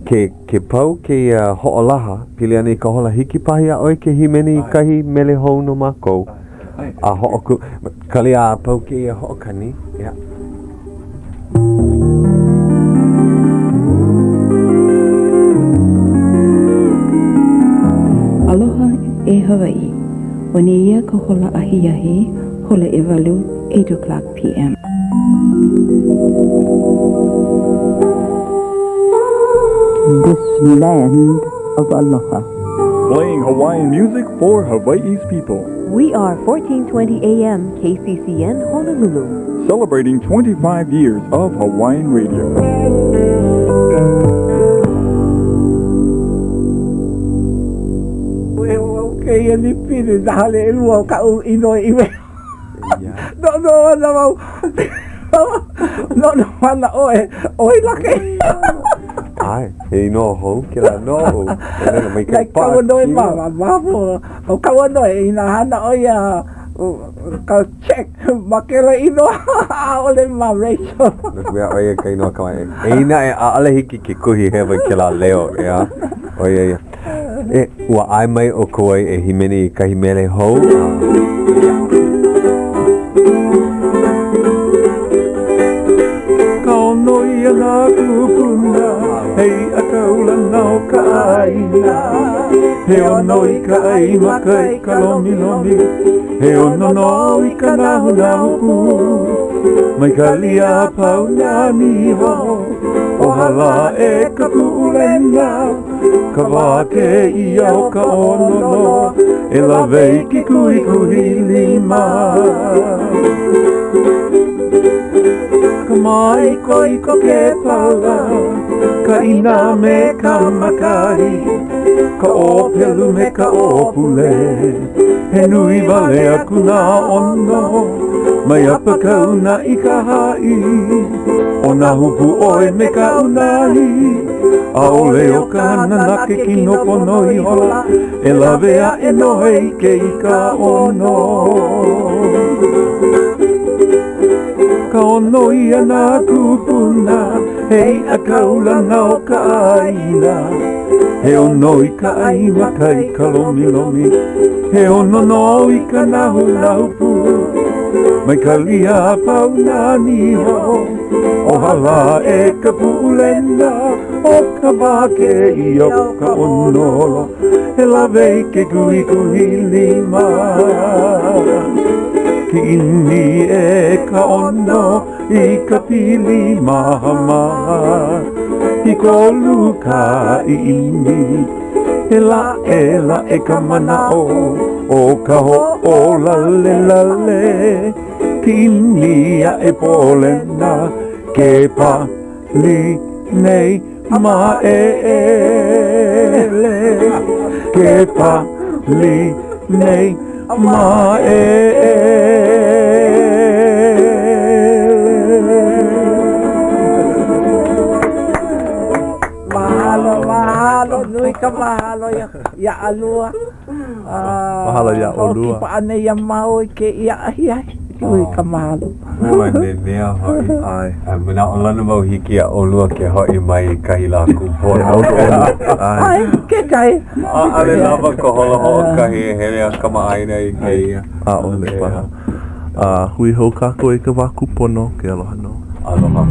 Speaker 1: Ke, ke pau kēia hoʻolaha, pili ana i ka hola, hiki paha iā ʻoe ke hīmeni i kahi mele hou no mākou. A hoʻoku, kali a pau kēia hoʻokani, ʻeā.
Speaker 7: Aloha e Hawaiʻi. ʻO nēia ka hola ahiahi, hola ʻewalu, 8 o'clock PM.
Speaker 8: This land of aloha.
Speaker 9: Playing Hawaiian music for Hawaii's people.
Speaker 10: We are 1420 AM KCCN Honolulu.
Speaker 9: Celebrating 25 years of Hawaiian radio.
Speaker 4: Kēia lipine nā hale ʻelua o kaʻu inoa i wehe. Noʻonoʻo ana wau, noʻonoʻo ana ʻoe, ʻoi la kēia.
Speaker 1: ʻAe, he inoa hou kēlā noʻu.
Speaker 4: Like Kauanoe mā, ma, ma, ʻo Kauanoe, inā hana ʻo ia ka check ma kēlā inoa, ʻaʻole ma Rachel.
Speaker 1: No ka mea, ʻo ia ka inoa kamaʻāina. Eia naʻe, ʻaʻole hiki ke kuhi hewa i kēlā leo, ʻeā? ʻO ia ia. E, ua ʻae mai ʻo Kauai e hīmeni i kahi mele hou, a ia.
Speaker 3: Ka ʻono ia nā kūpuna, he iʻa kaulana o ka ʻāina. He ʻono i ka ʻai maka i ka lomilomi, he ʻono nō i ka nahunahu pū. Mai kali a pau nā niho, o hala aʻe ka Puʻulena. Ka wā kēia o ka ʻono loa, e lawe i ke kuhikuhi lima. Ka māikoiko ke pala, ka
Speaker 6: ʻIna me ka makahi, ka ʻōpelu me ka ʻōpule. He nui wale aku nā ʻono, mai ʻApakauna i ka haʻi. ʻO nā hupu ʻoe me ka unahi, ʻaʻole ʻo ka hana na ke kino pono ihola, e lawe aʻe nō e ʻike i ka ʻono. Ka ʻono ia nā kūpuna, he iʻa kaulana o ka ʻāina. He ʻono i ka ʻai maka i ka lomilomi, he ʻono nō i ka nahunahu pū. Mai kali a pau nā niho, o hala aʻe ka Puʻulena, ʻo ka wā kēia o ka ʻono holo, e lawe i ke kuhikuhi lima. Kiʻini e ka ʻono i ka pili mahamaha, I kolu ka ʻiʻini, he laʻelaʻe ka manaʻo o ka hoʻolalelale. Kiʻini aʻe pōlena ke pali nei ma ʻEʻele. Ke pali nei ma ʻEʻele.
Speaker 4: Mahalo, mahalo, nui ka mahalo iā, iā ʻalua.
Speaker 2: Mahalo iā ʻolua.
Speaker 4: Hoʻokipa ʻana iā māua i kēia ahiahi. Nui ka mahalo.
Speaker 1: Ua nenea hoʻi. ʻAe. A manaʻolana wau hiki iā ʻolua ke hoʻi mai i kahi lā kūpono.
Speaker 4: ʻAe, kekahi.
Speaker 1: ʻAʻole lawa ka holo hoʻokahi e hele a kamaʻāina i kēia.
Speaker 2: ʻAʻole paha. A hui hou kākou i ka wā kūpono, ke aloha nō.
Speaker 1: Aloha.